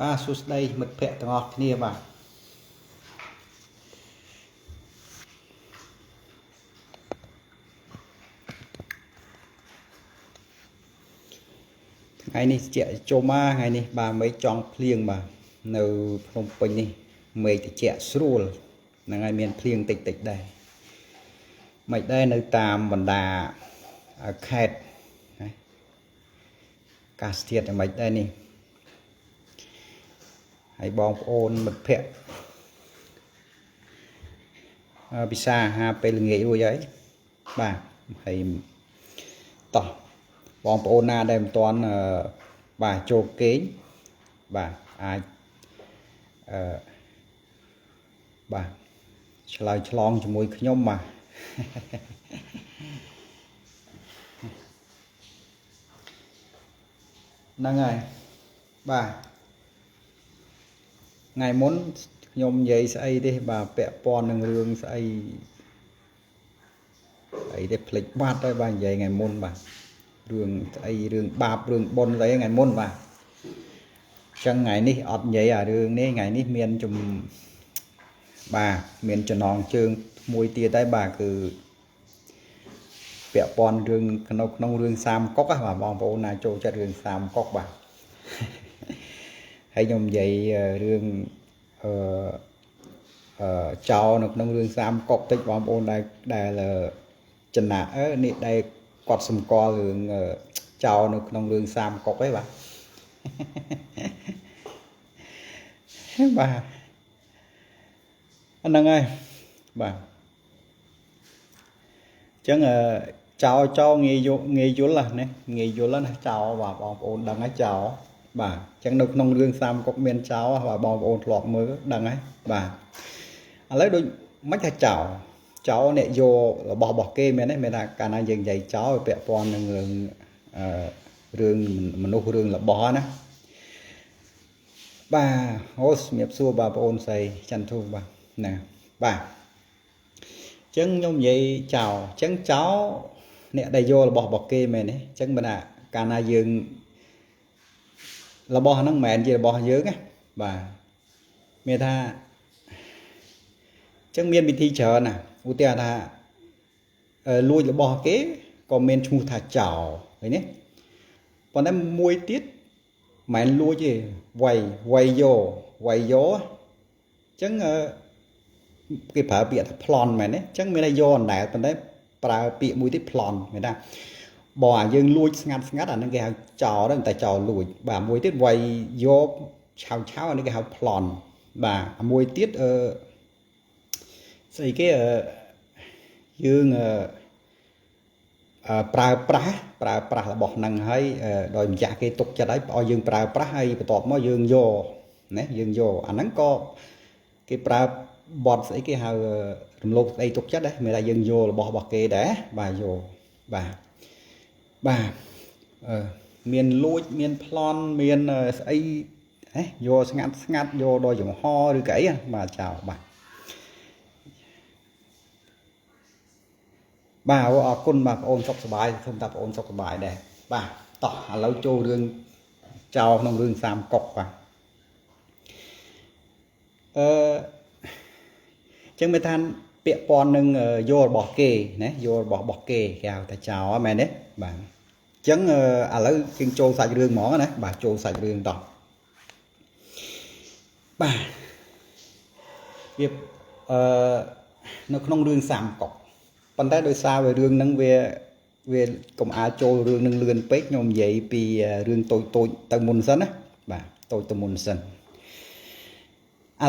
បាទសួស្តីមិត្តភ័ក្តិទាំងអស់គ្នាបាទថ្ងៃនេះជាជុំថ្ងៃនេះបាទមេឃចង់ភ្លៀងបាទនៅភ្នំពេញនេះមេឃត្រជាក់ស្រួលហ្នឹងហើយមានភ្លៀងតិចតិចដែរមិនដែរនៅតាមបណ្ដាខេត្តណាកាសធាតុយ៉ាងម៉េចដែរនេះហើយបងប្អូនមិត្តភ័ក្តិពិសាអាហារពេលល្ងាចរួចហើយបាទហើយតោះបងប្អូនណាដែលមិនទាន់បាទចូលគេងបាទអាចអឺបាទឆ្លើយឆ្លងជាមួយខ្ញុំបាទហ្នឹងហើយបាទថ្ងៃមុនខ្ញុំនិយាយស្អីទេបាទពាក់ព័ន្ធនឹងរឿងស្អីអីទេភ្លេចបាត់ហើយបាទនិយាយថ្ងៃមុនបាទរឿងស្អីរឿងបាបរឿងបុណ្យស្អីថ្ងៃមុនបាទអញ្ចឹងថ្ងៃនេះអត់និយាយអារឿងនេះថ្ងៃនេះមានជំបាទមានចំណងជើងមួយទៀតដែរបាទគឺពាក់ព័ន្ធរឿងក្នុងរឿងសាមកុកបាទបងប្អូនណាចូលចិត្តរឿងសាមកុកបាទហើយខ្ញុំនិយាយរឿងអឺចោលនៅក្នុងរឿងសាមកុកតិចបងប្អូនដែលចំណានេះដែលគាត់សម្គាល់រឿងចោលនៅក្នុងរឿងសាមកុកឯងបាទបាទហ្នឹងហើយបាទអញ្ចឹងចោលចោលងាយងាយយល់ណាងាយយល់ណាចោលបាទបងប្អូនដឹងហើយចោលបាទអញ្ចឹងនៅក្នុងរឿងសាមកុកមានចោលបាទបងប្អូនធ្លាប់មើលដឹងហើយបាទឥឡូវដូចមិនថាចោលចោលអ្នកយករបស់របស់គេមែនទេមានថាកាលណាយើងនិយាយចោលពាក់ព័ន្ធនឹងរឿងរឿងមនុស្សរឿងរបស់ណាបាទអូជំរាបសួរបាទបងប្អូនស្រីចន្ទធូបាទណាបាទអញ្ចឹងខ្ញុំនិយាយចោលអញ្ចឹងចោលអ្នកដែលយករបស់របស់គេមែនទេអញ្ចឹងបើថាកាលណាយើងរបស់ហ្នឹងមិនមែនជារបស់យើងណាបាទមានថាអញ្ចឹងមានវិធីច្រើនណាឧទាហរណ៍ថាលួចរបស់គេក៏មានឈ្មោះថាចោលឃើញទេប៉ុន្តែមួយទៀតមិនមែនលួចទេវាយវាយយកវាយយកអញ្ចឹងគេប្រើពាក្យថាប្លន់មែនទេអញ្ចឹងមានថាយកអណ្ដែតប៉ុន្តែប្រើពាក្យមួយទៀតប្លន់មានថាបើអាយើងលួចស្ងាត់ស្ងាត់អានឹងគេហៅចោលដែរតែចោលលួចបាទមួយទៀតវាយយកឆាវឆាវអានេះគេហៅប្លន់បាទមួយទៀតអឺស្អីគេយើងប្រើប្រាស់របស់ហ្នឹងហើយដោយម្ចាស់គេទុកចិត្តឲ្យឲ្យយើងប្រើប្រាស់ហើយបន្ទាប់មកយើងយកណាយើងយកអាហ្នឹងក៏គេប្រើបត់ស្អីគេហៅរំលោភស្អីទុកចិត្តដែរមានថាយើងយករបស់របស់គេដែរបាទយកបាទបាទមានលួចមានប្លន់មានស្អីហេយកស្ងាត់ស្ងាត់យកដោយចំហឬក៏អីបាទចោលបាទបាទអរគុណបាទបងអូនសុខសប្បាយសូមតាបងអូនសុខសប្បាយដែរបាទតោះឥឡូវចូលរឿងចោលក្នុងរឿងសាមកុកបាទអឺចឹងមានថាពាក្យព័ន្ធនឹងយករបស់គេណាយករបស់របស់គេគេហៅថាចោលមែនទេបាទអញ្ចឹងឥឡូវយើងចូលសាច់រឿងហ្មងណាបាទចូលសាច់រឿងតោះបាទវាអឺនៅក្នុងរឿងសាមកុកប៉ុន្តែដោយសារវារឿងហ្នឹងវាកុំអាចចូលរឿងនឹងលឿនពេកខ្ញុំនិយាយពីរឿងតូចតូចទៅមុនសិនណាបាទតូចទៅមុនសិនឥ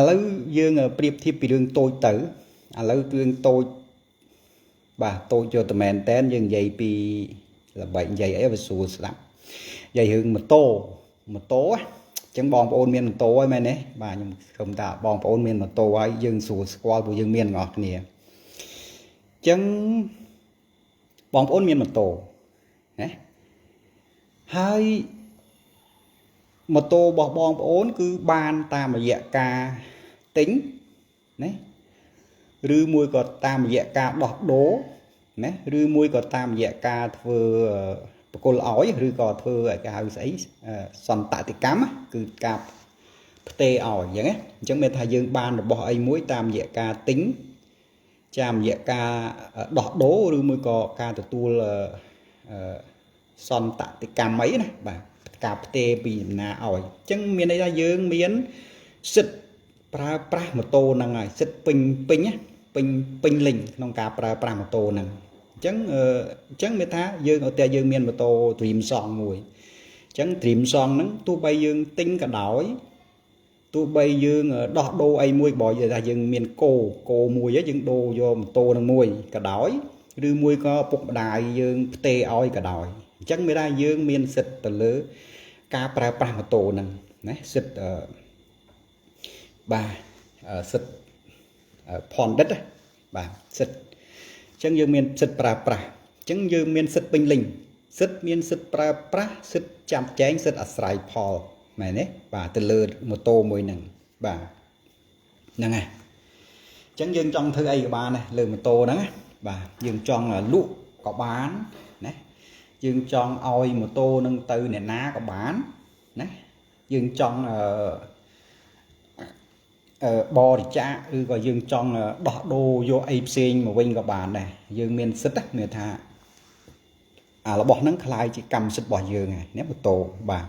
ឡូវយើងប្រៀបធៀបពីរឿងតូចទៅឥឡូវរឿងតូចបាទតូចយកតែមែនតែនយើងនិយាយពីល្បែងនិយាយអីវាស្រួលស្ដាប់និយាយរឿងម៉ូតូម៉ូតូអញ្ចឹងបងប្អូនមានម៉ូតូហើយមែនទេបាទខ្ញុំគំថាបងប្អូនមានម៉ូតូហើយយើងស្រួលស្គាល់ព្រោះយើងមានទាំងអស់គ្នាអញ្ចឹងបងប្អូនមានម៉ូតូណាហើយម៉ូតូរបស់បងប្អូនគឺបានតាមរយៈការទិញណាឬមួយក៏តាមរយៈការដោះដូរណាឬមួយក៏តាមរយៈការធ្វើបកគលឲ្យឬក៏ធ្វើឲ្យគេហៅស្អីសន្តតិកម្មគឺការ ផ្ទេឲ្យអញ្ចឹងណាអញ្ចឹងមានថាយើងបានរបស់អីមួយតាមរយៈការទិញតាមរយៈការដោះដូរឬមួយក៏ការទទួលសន្តតិកម្មអីណាបាទការផ្ទេពីដំណាឲ្យអញ្ចឹងមានន័យថាយើងមានសិទ្ធប្រើប្រាស់ម៉ូតូហ្នឹងហើយសិទ្ធពេញពេញពេញពេញលេញក្នុងការប្រើប្រាស់ម៉ូតូហ្នឹងអញ្ចឹងអញ្ចឹងមានថាយើងឧទាហរណ៍យើងមានម៉ូតូ Dream Song មួយអញ្ចឹង Dream Song ហ្នឹងទោះបីយើងទិញក៏ដោយទោះបីយើងដោះដូរអីមួយបើថាយើងមានគោគោមួយយើងដូរយកម៉ូតូនឹងមួយក៏ដោយឬមួយក៏ឪពុកម្ដាយយើងផ្ទេឲ្យក៏ដោយអញ្ចឹងមានថាយើងមានសិទ្ធទៅលើការប្រើប្រាស់ម៉ូតូហ្នឹងណាសិទ្ធបាទសិទ្ធផនដិតបាទសិទ្ធអញ្ចឹងយើងមានសិទ្ធប្រើប្រាស់អញ្ចឹងយើងមានសិទ្ធពេញលេញសិទ្ធមានសិទ្ធប្រើប្រាស់សិទ្ធចាំចែងសិទ្ធអាស្រ័យផលមែនទេបាទទៅលើម៉ូតូមួយហ្នឹងបាទហ្នឹងហើយអញ្ចឹងយើងចង់ធ្វើអីក៏បានដែរលើម៉ូតូហ្នឹងណាបាទយើងចង់លក់ក៏បានណាយើងចង់ឲ្យម៉ូតូនឹងទៅអ្នកណាក៏បានណាយើងចង់អឺបរិច្ចាគឬក៏យើងចង់ដោះដូរយកអីផ្សេងមកវិញក៏បានដែរយើងមានសិទ្ធិមានថាអារបស់ហ្នឹងក្លាយជាកម្មសិទ្ធិរបស់យើងហើយណាម៉ូតូបាទ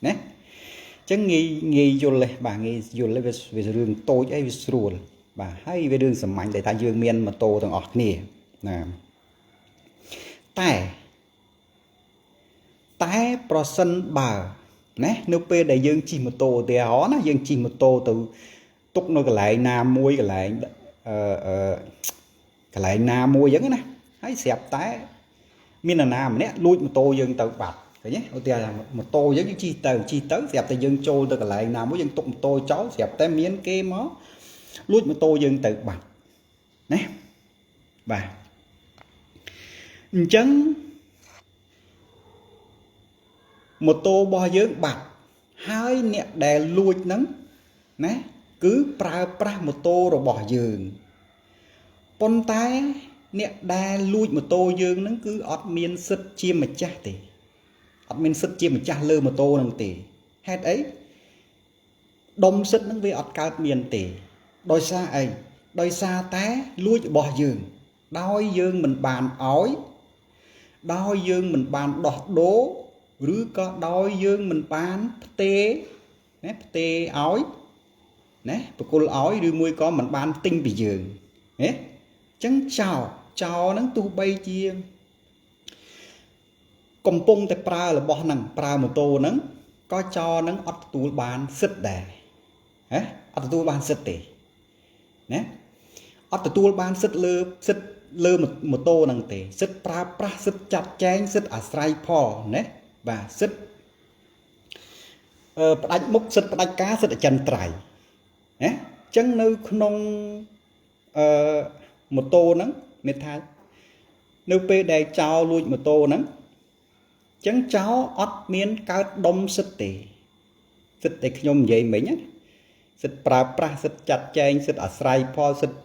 ណាអញ្ចឹងងាយងាយយល់ទេបាទងាយយល់ទេវារឿងតូចអីវាស្រួលបាទហើយវារឿងសាមញ្ញដែលថាយើងមានម៉ូតូទាំងអស់គ្នាណាតែតែប្រសិនបើណានៅពេលដែលយើងជិះម៉ូតូឧទាហរណ៍ណាយើងជិះម៉ូតូទៅទុកនៅកន្លែងណាមួយកន្លែងអឺកន្លែងណាមួយអញ្ចឹងណាហើយស្រាប់តែមាននរណាម្នាក់លួចម៉ូតូយើងទៅបាត់ឃើញទេឧទាហរណ៍ថាម៉ូតូយើងជិះទៅជិះទៅស្រាប់តែយើងចូលទៅកន្លែងណាមួយយើងទុកម៉ូតូចោលស្រាប់តែមានគេមកលួចម៉ូតូយើងទៅបាត់ណាបាទអញ្ចឹងម៉ូតូរបស់យើងបាត់ហើយអ្នកដែលលួចហ្នឹងណាគឺប្រើប្រាស់ម៉ូតូរបស់យើងប៉ុន្តែអ្នកដែលលួចម៉ូតូយើងហ្នឹងគឺអត់មានសិទ្ធិជាម្ចាស់ទេអត់មានសិទ្ធិជាម្ចាស់លើម៉ូតូហ្នឹងទេហេតុអីដុំសិទ្ធិហ្នឹងវាអត់កើតមានទេដោយសារអីដោយសារតែលួចរបស់យើងដោយយើងមិនបានឲ្យដោយយើងមិនបានដោះដូរឬក៏ដោយយើងមិនបានផ្ទេណាផ្ទេឲ្យណាប្រគល់ឲ្យឬមួយក៏មិនបានទិញពីយើងណាអញ្ចឹងចោលចោលហ្នឹងទោះបីជាកំពុងតែប្រើរបស់ហ្នឹងប្រើម៉ូតូហ្នឹងក៏ចោលហ្នឹងអត់ទទួលបានសិទ្ធដែរហ៎អត់ទទួលបានសិទ្ធទេណាអត់ទទួលបានសិទ្ធលើសិទ្ធលើម៉ូតូហ្នឹងទេសិទ្ធប្រើប្រាស់សិទ្ធចាត់ចែងសិទ្ធអាស្រ័យផលណាបាទសិទ្ធផ្ដាច់មុខសិទ្ធផ្ដាច់ការសិទ្ធអចិន្ត្រៃយ៍ណាអញ្ចឹងនៅក្នុងអឺម៉ូតូហ្នឹងមានថានៅពេលដែលចោលលួចម៉ូតូហ្នឹងអញ្ចឹងចោលអត់មានកើតដុំសិទ្ធទេសិទ្ធដែលខ្ញុំនិយាយមិញណាសិទ្ធប្រើប្រាស់សិទ្ធចាត់ចែងសិទ្ធអាស្រ័យផលសិទ្ធ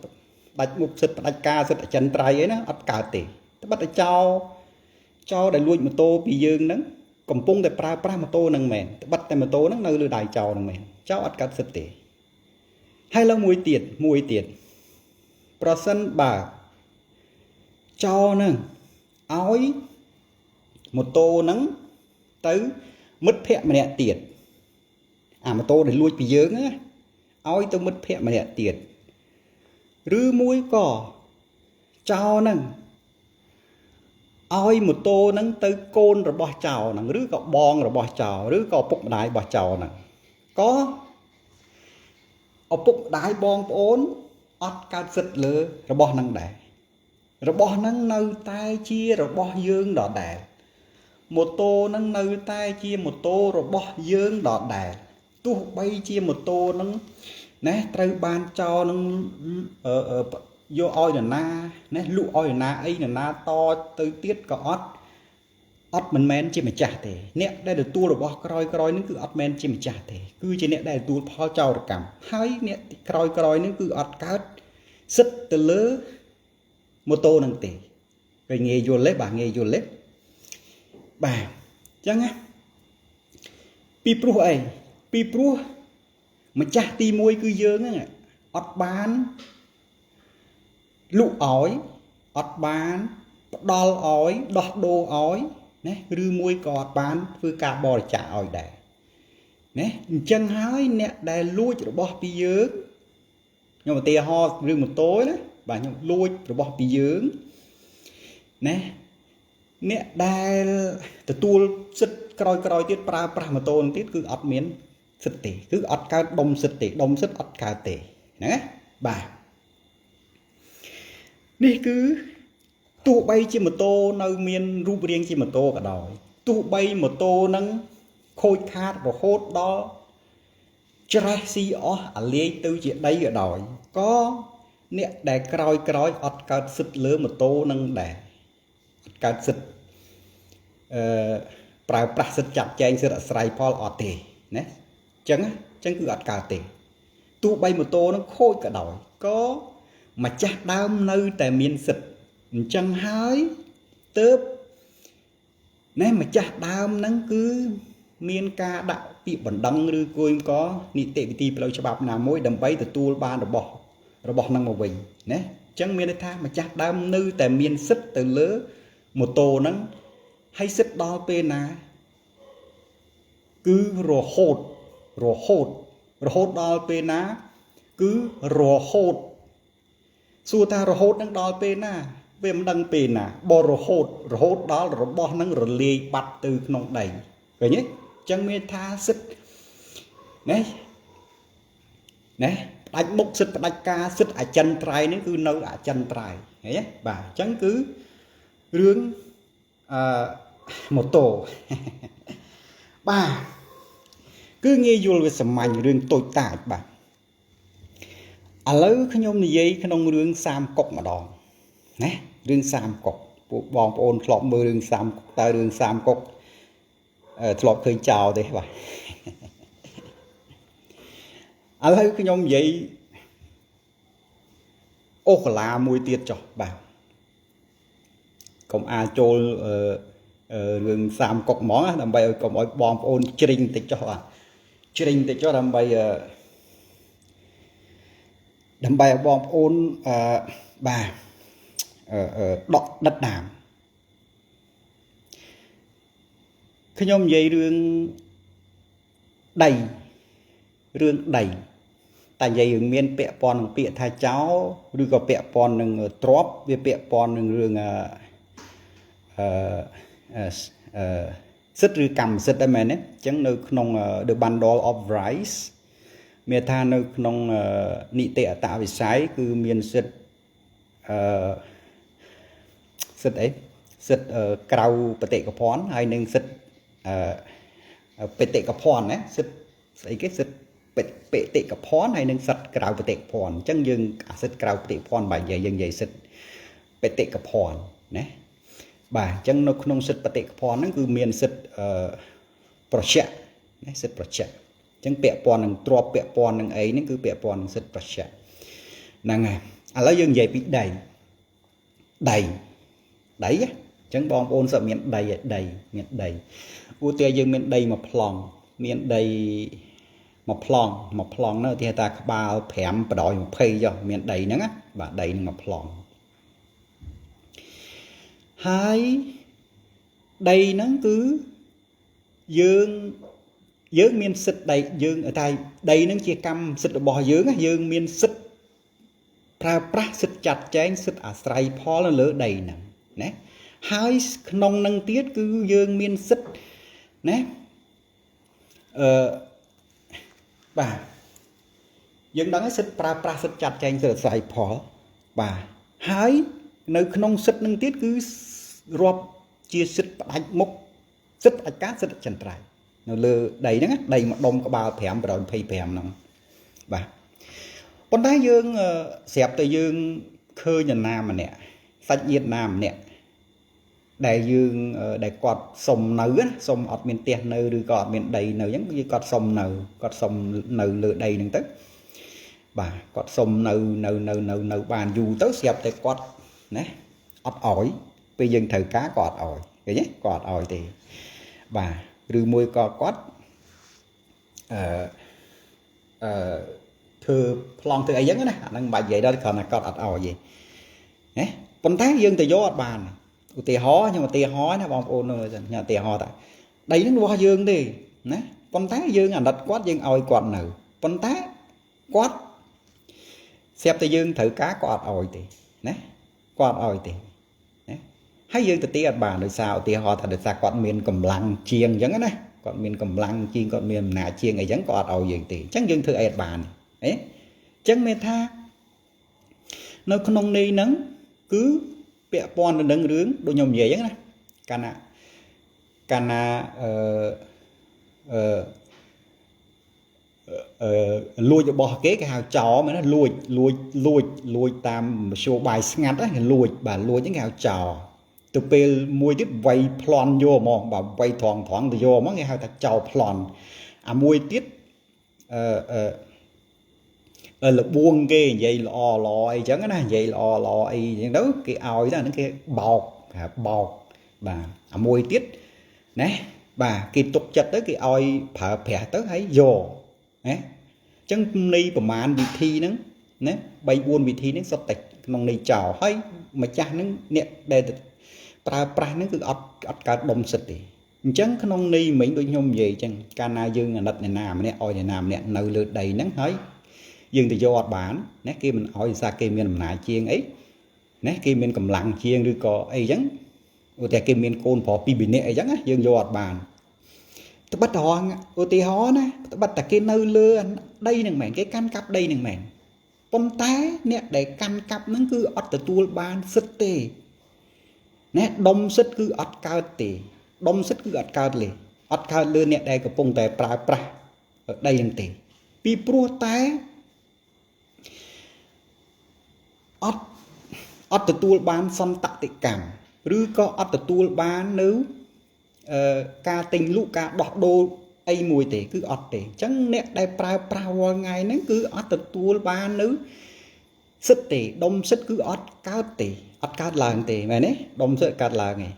ដាច់មុខសិទ្ធផ្ដាច់ការសិទ្ធអចិន្ត្រៃយ៍អីណាអត់កើតទេត្បិតតែចោលចោលដែលលួចម៉ូតូពីយើងហ្នឹងកំពុងតែប្រើប្រាស់ម៉ូតូហ្នឹងមែនត្បិតតែម៉ូតូហ្នឹងនៅលើដៃចោលហ្នឹងមែនចោលអត់កើតសិទ្ធទេហើយឡើងមួយទៀតមួយទៀតប្រសិនបើចោលហ្នឹងឲ្យម៉ូតូហ្នឹងទៅមិត្តភ័ក្តិម្នាក់ទៀតអាម៉ូតូដែលលួចពីយើងណាឲ្យទៅមិត្តភ័ក្តិម្នាក់ទៀតឬមួយក៏ចោលហ្នឹងឲ្យម៉ូតូហ្នឹងទៅកូនរបស់ចោលហ្នឹងឬក៏បងរបស់ចោលឬក៏ឪពុកម្ដាយរបស់ចោលហ្នឹងក៏ឪពុកម្ដាយបងប្អូនអត់កើតសិទ្ធិលើរបស់ហ្នឹងដែររបស់ហ្នឹងនៅតែជារបស់យើងដដែលម៉ូតូហ្នឹងនៅតែជាម៉ូតូរបស់យើងដដែលទោះបីជាម៉ូតូហ្នឹងណាត្រូវបានចោលនឹងយកឲ្យនរណាណាលក់ឲ្យនរណាអីនរណាតទៅទៀតក៏អត់មិនមែនជាម្ចាស់ទេអ្នកដែលទទួលរបស់ក្រោយក្រោយនឹងគឺអត់មែនជាម្ចាស់ទេគឺជាអ្នកដែលទទួលផលចោរកម្មហើយអ្នកក្រោយក្រោយនឹងគឺអត់កើតសិទ្ធទៅលើម៉ូតូនឹងទេគេងាយយល់ទេបាទងាយយល់ទេបាទអញ្ចឹងណាពីព្រោះអីពីព្រោះ ម្ចាស់ទី1គឺយើងហ្នឹងអត់បានលក់ឲ្យអត់បានផ្ដល់ឲ្យដោះដូរឲ្យណាឬមួយក៏អត់បានធ្វើការបរិច្ចាគឲ្យដែរណាអញ្ចឹងហើយអ្នកដែលលួចរបស់ពីយើងខ្ញុំឧទាហរណ៍រឿងម៉ូតូណាបាទខ្ញុំលួចរបស់ពីយើងណាអ្នកដែលទទួលសិទ្ធក្រោយៗទៀតប្រើប្រាស់ម៉ូតូនឹងទៀតគឺអត់មានសិទ្ធទេគឺអត់កើតដុំសិទ្ធទេដុំសិទ្ធអត់កើតទេហ្នឹងណាបាទនេះគឺទោះបីជាម៉ូតូនៅមានរូបរាងជាម៉ូតូក៏ដោយទោះបីម៉ូតូនឹងខូចខាតរហូតដល់ច្រេះស៊ីអស់អាលាយទៅជាដីក៏ដោយក៏អ្នកដែលក្រោយៗអត់កើតសិទ្ធលើម៉ូតូនឹងដែរអត់កើតសិទ្ធប្រើប្រាស់សិទ្ធចាត់ចែងសិទ្ធអាស្រ័យផលអត់ទេណាអញ្ចឹងគឺអត់កើតទេទោះបីម៉ូតូនឹងខូចក៏ដោយក៏ម្ចាស់ដើមនៅតែមានសិទ្ធអញ្ចឹងហើយទៅណែម្ចាស់ដើមហ្នឹងគឺមានការដាក់ពាក្យបណ្ដឹងឬគួយក៏នីតិវិធីផ្លូវច្បាប់ណាមួយដើម្បីទទួលបានរបស់ហ្នឹងមកវិញណាអញ្ចឹងមានន័យថាម្ចាស់ដើមនៅតែមានសិទ្ធទៅលើម៉ូតូហ្នឹងហើយសិទ្ធដល់ពេលណាគឺរហូតរហូតរហូតដល់ពេលណាគឺរហូតសួរថារហូតនឹងដល់ពេលណាវាមិនដឹងពេលណាបើរហូតរហូតដល់របស់នឹងរលាយបាត់ទៅក្នុងដីឃើញទេអញ្ចឹងមានថាសិទ្ធណាណាផ្ដាច់មុខសិទ្ធផ្ដាច់ការសិទ្ធអចិន្ត្រៃយ៍នេះគឺនៅអចិន្ត្រៃយ៍ឃើញទេបាទអញ្ចឹងគឺរឿងម៉ូតូបាទគឺងាយយល់វាសាមញ្ញរឿងតូចតាចបាទឥឡូវខ្ញុំនិយាយក្នុងរឿងសាមកុកម្ដងណារឿងសាមកុកពួកបងប្អូនធ្លាប់មើលរឿងសាមកុកតើរឿងសាមកុកធ្លាប់ឃើញចោលទេបាទឥឡូវខ្ញុំនិយាយអូកាឡាមួយទៀតចុះបាទកុំអាលចូលរឿងសាមកុកហ្មងដើម្បីឲ្យកុំឲ្យបងប្អូនជ្រិញតិចចុះបាទជ្រិញតិចចុះដើម្បីឲ្យបងប្អូនបាទដកដិតដាមខ្ញុំនិយាយរឿងដីរឿងដីតែនិយាយរឿងមានពាក់ព័ន្ធនឹងពាក្យថាចោលឬក៏ពាក់ព័ន្ធនឹងទ្រព្យវាពាក់ព័ន្ធនឹងរឿងសិទ្ធិឬកម្មសិទ្ធិដែរមែនទេអញ្ចឹងនៅក្នុង The Bundle of Rights មានថានៅក្នុងនីតិអត្តវិស័យគឺមានសិទ្ធិសិទ្ធិអីសិទ្ធិក្រៅបេតិកភណ្ឌហើយនឹងសិទ្ធិបេតិកភណ្ឌណាសិទ្ធិស្អីគេសិទ្ធិបេតិកភណ្ឌហើយនឹងសិទ្ធិក្រៅបេតិកភណ្ឌអញ្ចឹងយើងអាសិទ្ធិក្រៅបេតិកភណ្ឌបាទនិយាយយើងនិយាយសិទ្ធិបេតិកភណ្ឌណាបាទអញ្ចឹងនៅក្នុងសិទ្ធិបេតិកភណ្ឌហ្នឹងគឺមានសិទ្ធិប្រជៈណាសិទ្ធិប្រជៈអញ្ចឹងពាក់ព័ន្ធនឹងទ្រព្យពាក់ព័ន្ធនឹងអីហ្នឹងគឺពាក់ព័ន្ធនឹងសិទ្ធិប្រជៈហ្នឹងហើយឥឡូវយើងនិយាយពីដីដីដីអញ្ចឹងបងប្អូនសិតមានដីឲ្យដីមានដីឧទាហរណ៍យើងមានដីមួយប្លង់មានដីមួយប្លង់មួយប្លង់នោះឧទាហរណ៍ថាក្បាល5បដ20ចុះមានដីហ្នឹងណាបាទដីហ្នឹងមួយប្លង់ហើយដីហ្នឹងគឺយើងមានសិទ្ធិដីយើងតែដីហ្នឹងជាកម្មសិទ្ធិរបស់យើងយើងមានសិទ្ធិប្រើប្រាស់សិទ្ធិចាត់ចែងសិទ្ធិអាស្រ័យផលនៅលើដីហ្នឹងណាហើយក្នុងនឹងទៀតគឺយើងមានសិទ្ធិណាបាទយើងដឹងហើយសិទ្ធិប្រើប្រាស់សិទ្ធិចាត់ចែងសិទ្ធិអាស្រ័យផលបាទហើយនៅក្នុងសិទ្ធិនឹងទៀតគឺរាប់ជាសិទ្ធិផ្ដាច់មុខសិទ្ធិផ្ដាច់ការសិទ្ធិអចិន្ត្រៃយ៍នៅលើដីហ្នឹងដីមួយដុំក្បាល5 25ហ្នឹងបាទប៉ុន្តែយើងស្រាប់តែយើងឃើញនរណាម្នាក់សាច់ញាតិណាម្នាក់ដែលយើងដែលគាត់សុំនៅណាសុំអត់មានផ្ទះនៅឬក៏អត់មានដីនៅអញ្ចឹងគឺគាត់សុំនៅគាត់សុំនៅលើដីហ្នឹងទៅបាទគាត់សុំនៅនៅនៅនៅនៅបានយូរទៅស្រាប់តែគាត់ណាអត់អោយពេលយើងត្រូវការក៏អត់អោយឃើញទេគាត់អត់អោយទេបាទឬមួយក៏គាត់ អឺធ្វើប្លង់ធ្វើអីចឹងណាអាហ្នឹងមិនបាច់និយាយដល់គ្រាន់តែគាត់អត់ឲ្យទេណាប៉ុន្តែយើងទៅយកអត់បានឧទាហរណ៍ខ្ញុំឧទាហរណ៍ណាបងប្អូនមើលសិនខ្ញុំឧទាហរណ៍ថាដីហ្នឹងរបស់យើងទេណាប៉ុន្តែយើងអាណិតគាត់យើងឲ្យគាត់នៅប៉ុន្តែគាត់ស្រាប់តែយើងត្រូវការគាត់អត់ឲ្យទេណាគាត់អត់ឲ្យទេណាហើយយើងទៅទីអត់បានដោយសារឧទាហរណ៍ថាដោយសារគាត់មានកម្លាំងជាងអញ្ចឹងណាគាត់មានកម្លាំងជាងគាត់មានអំណាចជាងអីចឹងគាត់អត់ឲ្យយើងទេអញ្ចឹងយើងធ្វើអីអត់បានទេអញ្ចឹងមានថានៅក្នុងន័យហ្នឹងគឺពាក់ព័ន្ធទៅនឹងរឿងដូចខ្ញុំនិយាយអញ្ចឹងណាកាលណាអឺអឺអឺលួចរបស់គេគេហៅចោមែនណាលួចលួចលួចលួចតាមមធ្យោបាយស្ងាត់ណាគេលួចបាទលួចហ្នឹងគេហៅចោទៅពេលមួយទៀតវាយប្លន់យកហ្មងបាទវាយត្រង់ត្រង់ទៅយកហ្មងគេហៅថាចោប្លន់អាមួយទៀតអឺអឺលបួងគេនិយាយល្អល្អអីចឹងណានិយាយល្អល្អអីចឹងទៅគេឲ្យទៅអាហ្នឹងគេបោកគេហៅបោកបាទអាមួយទៀតណាបាទគេទុកចិត្តទៅគេឲ្យប្រើប្រាស់ទៅហើយយកណាអញ្ចឹងនៃប្រមាណវិធីហ្នឹងណា3 4វិធីហ្នឹងសុទ្ធតែក្នុងន័យចោលហើយម្ចាស់ហ្នឹងអ្នកដែលប្រើប្រាស់ហ្នឹងគឺអត់កើតដុំសិទ្ធទេអញ្ចឹងក្នុងន័យមិញដូចខ្ញុំនិយាយអញ្ចឹងកាលណាយើងអាណិតអ្នកណាម្នាក់ឲ្យអ្នកណាម្នាក់នៅលើដីហ្នឹងហើយយើងទៅយកអត់បានណាគេមិនឲ្យសារគេមានអំណាចជាងអីណាគេមានកម្លាំងជាងឬក៏អីចឹងឧទាហរណ៍គេមានកូនប្រុសពីរនាក់អីចឹងណាយើងយកអត់បានត្បិតរងឧទាហរណ៍ណាត្បិតតែគេនៅលើដីហ្នឹងមែនគេកាន់កាប់ដីហ្នឹងមែនប៉ុន្តែអ្នកដែលកាន់កាប់ហ្នឹងគឺអត់ទទួលបានសិទ្ធទេណាដុំសិទ្ធគឺអត់កើតទេដុំសិទ្ធគឺអត់កើតទេអត់កើតលើអ្នកដែលកំពុងតែប្រើប្រាស់ដីហ្នឹងទេពីព្រោះតែអត់អត់ទទួលបានសន្តតិកម្មឬក៏អត់ទទួលបាននៅការទិញលក់ការដោះដូរអីមួយទេគឺអត់ទេអញ្ចឹងអ្នកដែលប្រើប្រាស់រាល់ថ្ងៃហ្នឹងគឺអត់ទទួលបាននៅសិទ្ធទេដុំសិទ្ធគឺអត់កើតទេអត់កើតឡើងទេមែនទេដុំសិទ្ធកើតឡើងទេ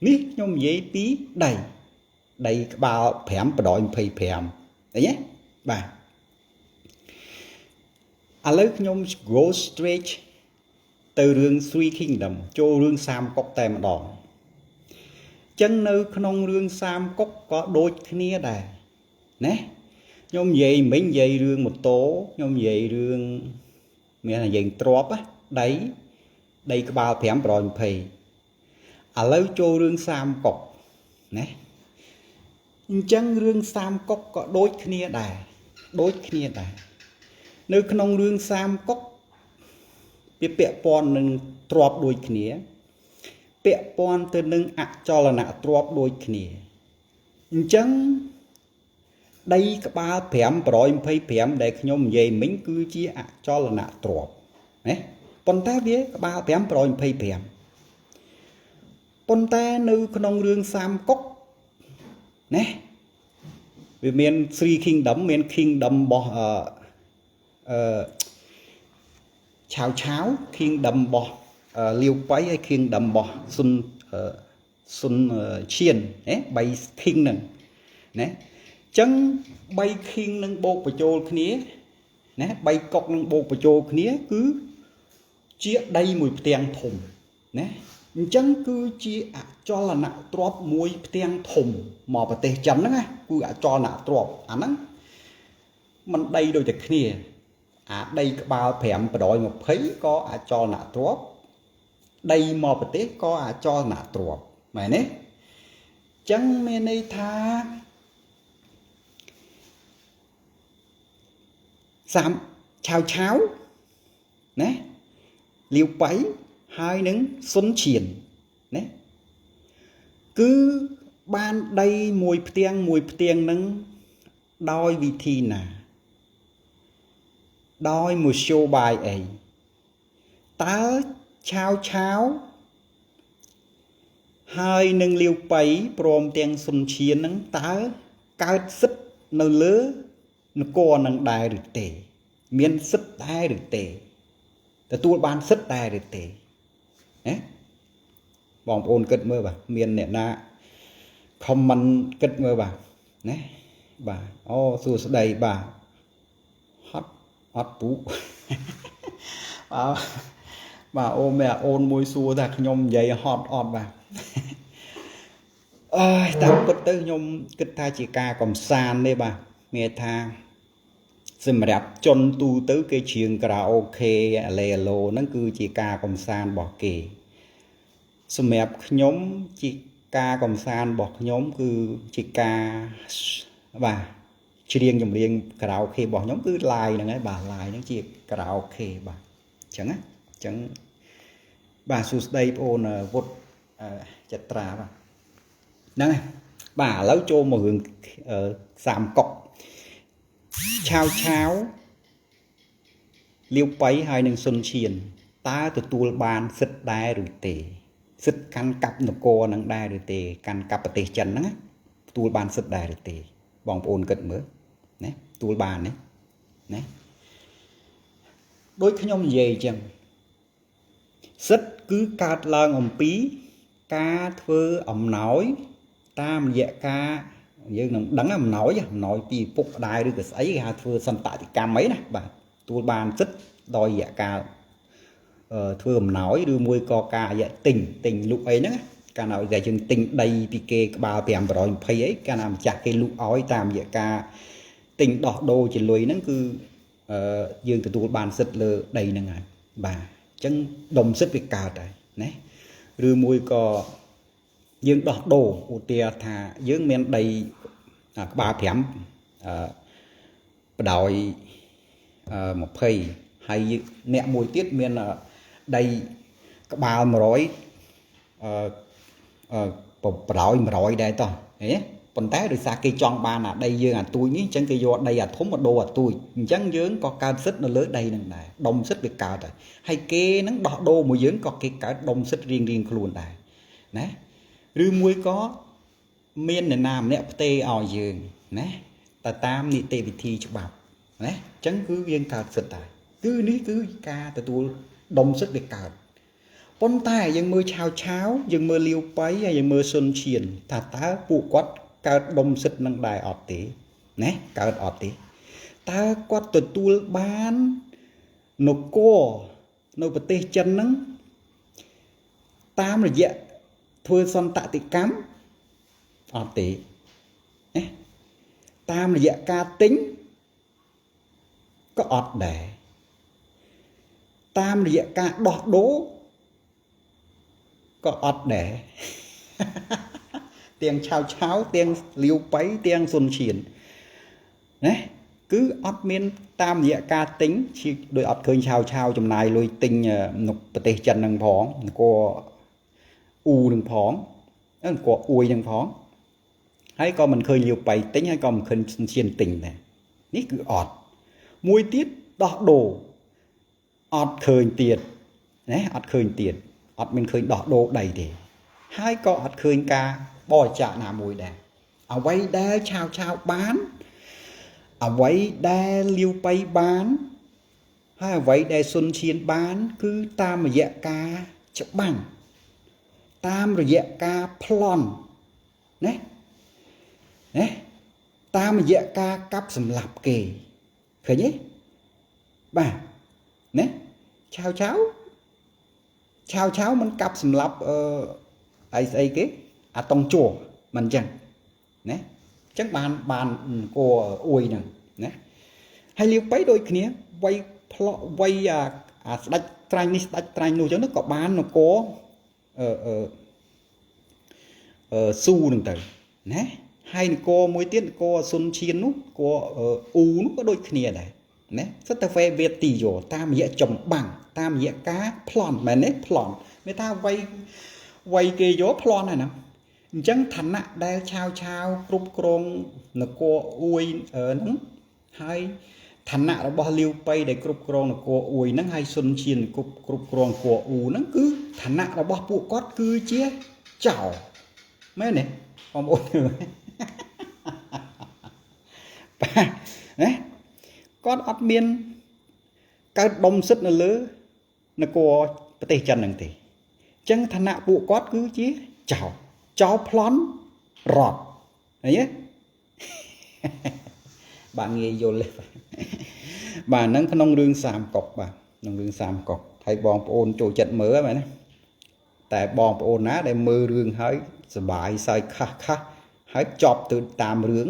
នេះខ្ញុំនិយាយពីដីដីក្បាល5បដ25ឃើញទេបាទឥឡូវខ្ញុំ go straight ទៅរឿង Three Kingdom ចូលរឿងសាមកុកតែម្ដងចឹងនៅក្នុងរឿងសាមកុកក៏ដូចគ្នាដែរណាខ្ញុំនិយាយមិញនិយាយរឿងម៉ូតូខ្ញុំនិយាយរឿងមាននិយាយទ្របដីដីក្បាល5 120ឥឡូវចូលរឿងសាមកុកណាអញ្ចឹងរឿងសាមកុកក៏ដូចគ្នាដែរដូចគ្នាដែរនៅក្នុងរឿងសាមកុកវាពាក់ព័ន្ធនឹងទ្របដូចគ្នាពាក់ព័ន្ធទៅនឹងអចលនៈទ្របដូចគ្នាអញ្ចឹងដីក្បាល5 125ដែលខ្ញុំនិយាយមិញគឺជាអចលនៈទ្របណាប៉ុន្តែវាក្បាល5 125ប៉ុន្តែនៅក្នុងរឿងសាមកុកណាវាមាន Three Kingdom មាន Kingdom របស់អឺអឺឆាវឆាវ Kingdom របស់លាវប៉ៃហើយ Kingdom របស់ស៊ុនស៊ុនឈៀនណា3 King ហ្នឹងណាអញ្ចឹង3 King នឹងបូកបញ្ចូលគ្នាណា3កុកនឹងបូកបញ្ចូលគ្នាគឺជាដីមួយផ្ទាំងធំណាអញ្ចឹងគឺជាអចលនៈទ្រព្យមួយផ្ទាំងធំមកប្រទេសចិនហ្នឹងណាគឺអចលនៈទ្រព្យអាហ្នឹងมันដីដូចតែគ្នាអាដីក្បាល5 120ក៏អចលនៈទ្រព្យដីមកប្រទេសក៏អចលនៈទ្រព្យមែនទេចឹងមានន័យថាសាមឆាវឆាវណាលាវប៉ៃហើយនឹងសុនឈៀនណាគឺបានដីមួយផ្ទាំងមួយផ្ទាំងនឹងដោយវិធីណាដោយមធ្យោបាយអីតើឆាវឆាវហើយនឹងលាវប៉ៃព្រមទាំងសុនឈៀននឹងតើកើតសិទ្ធនៅលើនគរនឹងដែរឬទេមានសិទ្ធដែរឬទេទទួលបានសិទ្ធដែរឬទេណាបងប្អូនគិតមើលបាទមានអ្នកណា comment គិតមើលបាទណាបាទអូសួស្តីបាទ អត់ពូ បាទបាទអូមែអូនមួយសួរថាខ្ញុំនិយាយហត់អត់បាទអើយតាមពិតទៅខ្ញុំគិតថាជាការកំសាន្តទេបាទមានថាសម្រាប់ជនទូទៅគេច្រៀងខារ៉ាអូខេអាឡេអាឡូហ្នឹងគឺជាការកំសាន្តរបស់គេសម្រាប់ខ្ញុំជាការកំសាន្តរបស់ខ្ញុំគឺជាការបាទច្រៀងចម្រៀងខារ៉ាអូខេរបស់ខ្ញុំគឺ live ហ្នឹងហើយបាទ live ហ្នឹងជាខារ៉ាអូខេបាទអញ្ចឹងណាអញ្ចឹងបាទសួស្តីបងអូនវុទ្ធចត្រាបាទហ្នឹងហើយបាទឥឡូវចូលមករឿងសាមកុកឆាវឆាវលាវប៉ៃហើយនឹងសុនឈៀនតើទទួលបានសិទ្ធដែរឬទេសិទ្ធកាន់កាប់នគរនឹងដែរឬទេកាន់កាប់ប្រទេសចិនហ្នឹងទទួលបានសិទ្ធដែរឬទេបងប្អូនគិតមើលណាទទួលបានទេណាដូចខ្ញុំនិយាយអញ្ចឹងសិទ្ធគឺកើតឡើងអំពីការធ្វើអំណោយតាមរយៈការយើងនឹងដឹងអំណោយអំណោយពីពុកម្ដាយឬក៏ស្អីគេហៅធ្វើសន្តតិកម្មអីណាបាទទទួលបានសិទ្ធដោយរយៈការធ្វើអំណោយឬមួយក៏ការរយៈទិញទិញលក់អីហ្នឹងកាលណាតែយើងទិញដីពីគេក្បាល520អីកាលណាម្ចាស់គេលក់ឲ្យតាមរយៈការទិញដោះដូរជាលុយហ្នឹងគឺយើងទទួលបានសិទ្ធលើដីហ្នឹងហើយបាទអញ្ចឹងដុំសិទ្ធវាកើតហើយណាឬមួយក៏យើងដោះដូរឧទាហរណ៍ថាយើងមានដីក្បាល5បដោយ20ហើយអ្នកមួយទៀតមានដីក្បាល100អឺបដោយ100ដែរតោះឃើញទេប៉ុន្តែដោយសារគេចង់បានអាដីយើងអាទូចនេះអញ្ចឹងគេយកដីអាធំមកដូរអាទូចអញ្ចឹងយើងក៏កើតសិទ្ធនៅលើដីនឹងដែរដុំសិទ្ធវាកើតហើយហើយគេនឹងដោះដូរមួយយើងក៏គេកើតដុំសិទ្ធរៀងរៀងខ្លួនដែរណាឬមួយក៏មានអ្នកណាម្នាក់ផ្ទេឲ្យយើងណាទៅតាមនីតិវិធីច្បាប់ណាអញ្ចឹងគឺយើងកើតសិទ្ធដែរគឺនេះគឺការទទួលដុំសិទ្ធវាកើតប៉ុន្តែយើងមើលឆាវឆាវយើងមើលលាវប៉ៃហើយយើងមើលសុនឈៀនថាតើពួកគាត់កើតដុំសិទ្ធនឹងដែរអត់ទេណាកើតអត់ទេតើគាត់ទទួលបាននគរនៅប្រទេសចិនហ្នឹងតាមរយៈធ្វើសន្តតិកម្មអត់ទេណាតាមរយៈការទិញក៏អត់ដែរតាមរយៈការដោះដូរក៏អត់ដែរទាំងឆាវឆាវទាំងលាវប៉ៃទាំងសុនឈៀនណាគឺអត់មានតាមរយៈការទិញជាដោយអត់ឃើញឆាវឆាវចំណាយលុយទិញនៅប្រទេសចិននឹងផងនគរអ៊ូនឹងផងនគរអួយនឹងផងហើយក៏មិនឃើញលាវប៉ៃទិញហើយក៏មិនឃើញសុនឈៀនទិញដែរនេះគឺអត់មួយទៀតដោះដូរអត់ឃើញទៀតណាអត់ឃើញទៀតអត់មានឃើញដោះដូរដីទេហើយក៏អត់ឃើញការបរិច្ចាគណាមួយដែរអ្វីដែលឆាវឆាវបានអ្វីដែលលាវប៉ៃបានហើយអ្វីដែលសុនឈៀនបានគឺតាមរយៈការច្បាំងតាមរយៈការប្លន់ណាណាតាមរយៈការកាប់សម្លាប់គេឃើញទេបាទណាឆាវឆាវឆាវឆាវមិនកាប់សម្លាប់អីស្អីគេអាតុងជួមិនអញ្ចឹងណាអញ្ចឹងបានបានគោអួយហ្នឹងណាហើយលាវប៉ៃដូចគ្នាវៃផ្លក់វៃអាស្ដាច់ត្រាញ់នេះស្ដាច់ត្រាញ់នោះអញ្ចឹងក៏បាននគរអឺអឺអឺស៊ូហ្នឹងទៅណាហើយនគរមួយទៀតនគរសុនឈៀននោះនគរអ៊ូនោះក៏ដូចគ្នាដែរណាសិតតែវេវេទីយោតាមរយៈចម្បាំងតាមរយៈការប្លន់មែនទេប្លន់មានថាវៃវៃគេយកប្លន់ហើយណាអញ្ចឹងឋានៈដែលឆាវឆាវគ្រប់គ្រងនគរអួយហ្នឹងហើយឋានៈរបស់លាវប៉ៃដែលគ្រប់គ្រងនគរអួយហ្នឹងហើយសុនឈៀនគ្រប់គ្រងនគរអ៊ូហ្នឹងគឺឋានៈរបស់ពួកគាត់គឺជាចៅមែនទេបងប្អូនបាទណាគាត់អត់មានកើតដុំសិទ្ធនៅលើនគរប្រទេសចិនហ្នឹងទេអញ្ចឹងឋានៈពួកគាត់គឺជាចៅចៅប្លន់រត់ឃើញទេបាទងាយយល់ទេ បាទហ្នឹងក្នុងរឿងសាមកុកបាទក្នុងរឿងសាមកុកហើយបងប្អូនចូលចិត្តមើលមែនណាតែបងប្អូនណាដែលមើលរឿងហើយសបាយសើចខះខះហើយចប់ទៅតាមរឿង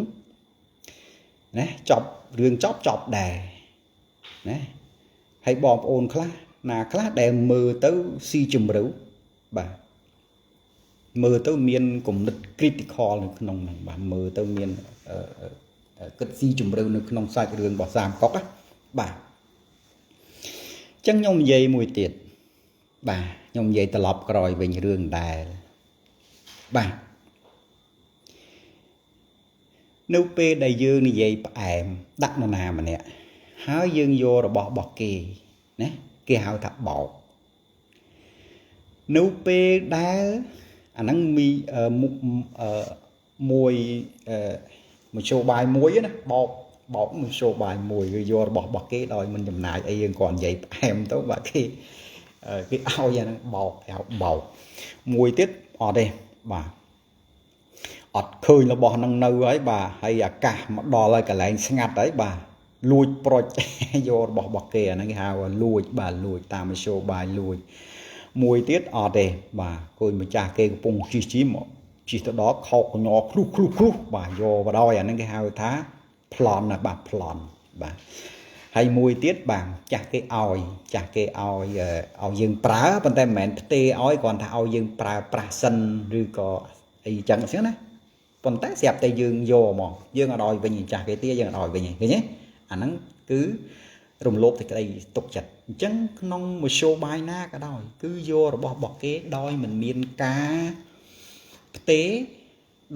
ណាចប់រឿងចប់ចប់ដែរណាហើយបងប្អូនខ្លះណាខ្លះដែលមើលទៅស៊ីជម្រៅបាទមើលទៅមានគំនិត critical នៅក្នុងហ្នឹងបាទមើលទៅមានគិតស៊ីជម្រៅនៅក្នុងសាច់រឿងរបស់សាមកុកណាបាទអញ្ចឹងខ្ញុំនិយាយមួយទៀតបាទខ្ញុំនិយាយត្រឡប់ក្រោយវិញរឿងដែលបាទនៅពេលដែលយើងនិយាយផ្អែមដាក់នរណាម្នាក់ហើយយើងយករបស់គេណាគេហៅថាបោកនៅពេលដែលអាហ្នឹងមីមុខមួយមធ្យោបាយមួយណាបោកមធ្យោបាយមួយគឺយករបស់គេដោយមិនចំណាយអីយើងគ្រាន់និយាយផ្អែមទៅបាទគេឲ្យអាហ្នឹងបោកគេហៅបោកមួយទៀតអត់ទេបាទអត់ឃើញរបស់ហ្នឹងនៅហើយបាទហើយអាកាសមកដល់ហើយកន្លែងស្ងាត់ហើយបាទលួចប្រុចយករបស់គេអាហ្នឹងគេហៅលួចបាទលួចតាមមធ្យោបាយលួចមួយទៀតអត់ទេបាទគួយម្ចាស់គេកំពុងជិះជីមកជិះទៅដល់ខោកញ័រឃ្លុះឃ្លុះឃ្លុះបាទយកបដ ாய் អាហ្នឹងគេហៅថាប្លន់ណាបាទប្លន់បាទហើយមួយទៀតបាទចាស់គេឲ្យចាស់គេឲ្យយើងប្រើប៉ុន្តែមិនមែនផ្ទេឲ្យគ្រាន់ថាឲ្យយើងប្រើប្រាស់សិនឬក៏អីចឹងចឹងណាប៉ុន្តែស្រាប់តែយើងយកហ្មងយើងអត់ឲ្យវិញចាស់គេទៀតយើងអត់ឲ្យវិញឃើញទេអាហ្នឹងគឺរំលោភសេចក្តីទុកចិត្តអញ្ចឹងក្នុងមធ្យោបាយណាក៏ដោយគឺយករបស់គេដោយមិនមានការផ្ទេ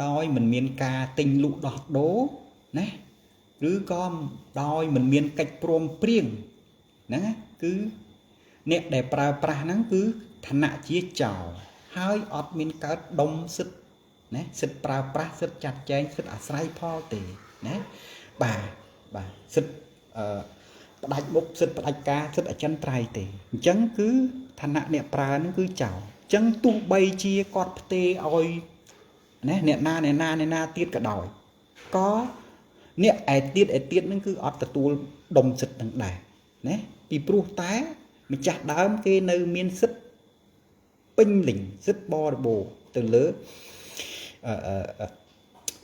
ដោយមិនមានការទិញលក់ដោះដូរណាឬក៏ដោយមិនមានកិច្ចព្រមព្រៀងហ្នឹងណាគឺអ្នកដែលប្រើប្រាស់ហ្នឹងគឺឋានៈជាចោលហើយអត់មានកើតដុំសិទ្ធណាសិទ្ធប្រើប្រាស់សិទ្ធចាត់ចែងសិទ្ធអាស្រ័យផលទេណាបាទបាទសិទ្ធផ្ដាច់មុខសិទ្ធផ្ដាច់ការសិទ្ធអចិន្ត្រៃយ៍ទេអញ្ចឹងគឺឋានៈអ្នកប្រើហ្នឹងគឺចោលអញ្ចឹងទោះបីជាគាត់ផ្ទេឲ្យណាអ្នកណាអ្នកណាអ្នកណាទៀតក៏ដោយក៏អ្នកឯទៀតឯទៀតហ្នឹងគឺអត់ទទួលដុំសិទ្ធនឹងដែរណាពីព្រោះតែម្ចាស់ដើមគេនៅមានសិទ្ធពេញលេញសិទ្ធបរិបូរទៅលើ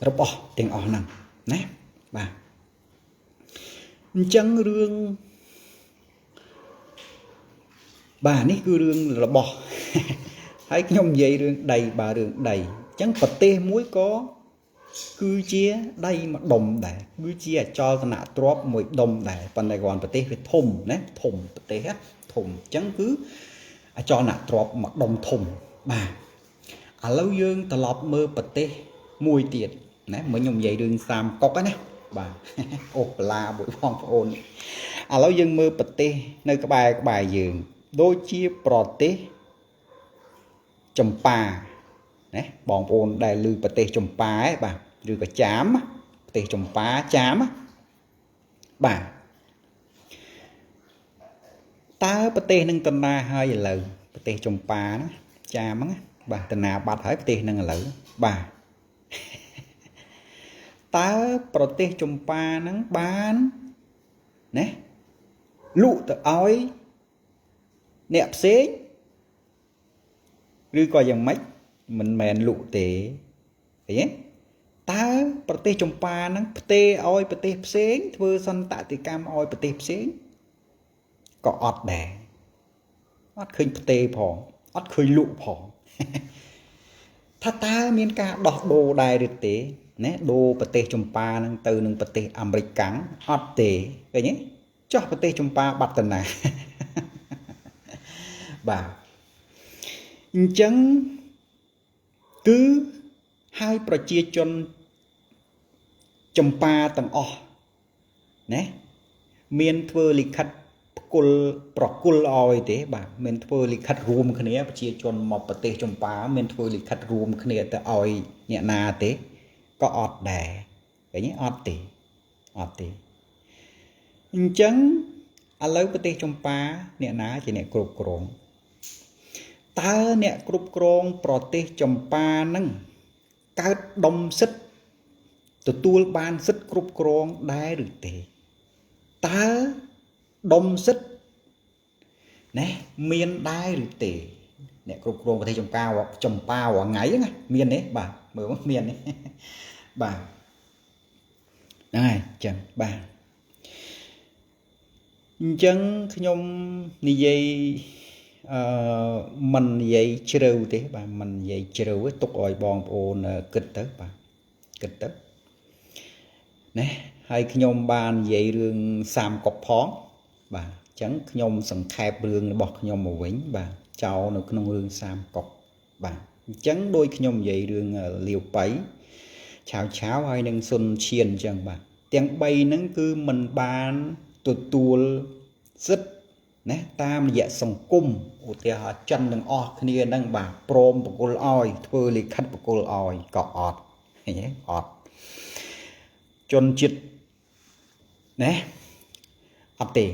របស់ទាំងអស់ហ្នឹងណាបាទអញ្ចឹងរឿងបាទនេះគឺរឿងរបស់ហើយខ្ញុំនិយាយរឿងដីបាទរឿងដីអញ្ចឹងប្រទេសមួយក៏គឺជាដីមួយដុំដែរគឺជាអចលនទ្រព្យមួយដុំដែរប៉ុន្តែគ្រាន់ប្រទេសវាធំណាធំប្រទេសធំអញ្ចឹងគឺអចលនទ្រព្យមួយដុំធំបាទឥឡូវយើងត្រឡប់មើលប្រទេសមួយទៀតណាមិញខ្ញុំនិយាយរឿងសាមកុកណាបាទអូបឡាមួយបងប្អូនឥឡូវយើងមើលប្រទេសនៅក្បែរយើងដូចជាប្រទេសចម្ប៉ាណាបងប្អូនដែលឮប្រទេសចម្ប៉ាឯបាទឬក៏ចាមប្រទេសចម្ប៉ាចាមបាទតើប្រទេសនឹងតំណាហើយឥឡូវប្រទេសចម្ប៉ាណាចាមហ្នឹងបាទតំណាបាត់ហើយប្រទេសនឹងឥឡូវបាទតើប្រទេសចម្ប៉ាហ្នឹងបានណាលក់ទៅឲ្យអ្នកផ្សេងឬក៏យ៉ាងម៉េចមិនមែនលក់ទេឃើញទេតើប្រទេសចម្ប៉ាហ្នឹងផ្ទេឲ្យប្រទេសផ្សេងធ្វើសន្តតិកម្មឲ្យប្រទេសផ្សេងក៏អត់ដែរអត់ឃើញផ្ទេផងអត់ឃើញលក់ផងថាតើមានការដោះដូរដែរឬទេណាដូរប្រទេសចម្ប៉ាហ្នឹងទៅនឹងប្រទេសអាមេរិកកាំងអត់ទេឃើញទេចុះប្រទេសចម្ប៉ាបាត់តាណាបាទអញ្ចឹងគឺហើយប្រជាជនចម្ប៉ាទាំងអស់ណាមានធ្វើលិខិតប្រគល់ឲ្យទេបាទមានធ្វើលិខិតរួមគ្នាប្រជាជនមកប្រទេសចម្ប៉ាមានធ្វើលិខិតរួមគ្នាទៅឲ្យអ្នកណាទេក៏អត់ដែរឃើញទេអត់ទេអត់ទេអញ្ចឹងឥឡូវប្រទេសចម្ប៉ាអ្នកណាជាអ្នកគ្រប់គ្រងតើអ្នកគ្រប់គ្រងប្រទេសចម្ប៉ាហ្នឹងកើតដុំសិទ្ធទទួលបានសិទ្ធគ្រប់គ្រងដែរឬទេតើ ដុំសិទ្ធណាមានដែរឬទេអ្នកគ្រប់គ្រងប្រទេសចំការចំប៉ារាល់ថ្ងៃណាមានទេបាទមើលមកមានទេបាទហ្នឹងហើយអញ្ចឹងបាទអញ្ចឹងខ្ញុំនិយាយមិននិយាយជ្រៅទេបាទមិននិយាយជ្រៅទេទុកឲ្យបងប្អូនគិតទៅបាទគិតទៅណាហើយខ្ញុំបាននិយាយរឿងសាមកុកផងបាទអញ្ចឹងខ្ញុំសង្ខេបរឿងរបស់ខ្ញុំមកវិញបាទចោលនៅក្នុងរឿងសាមកុកបាទអញ្ចឹងដោយខ្ញុំនិយាយរឿងលាវប៉ៃឆាវឆាវហើយនឹងសុនឈៀនអញ្ចឹងបាទទាំង3ហ្នឹងគឺមិនបានទទួលសិទ្ធណាតាមរយៈសង្គមឧទាហរណ៍ចិនទាំងអស់គ្នាហ្នឹងបាទព្រមបកគលឲ្យធ្វើលិខិតបកគលឲ្យក៏អត់ឃើញទេអត់ជនជាតិណាអត់ទេ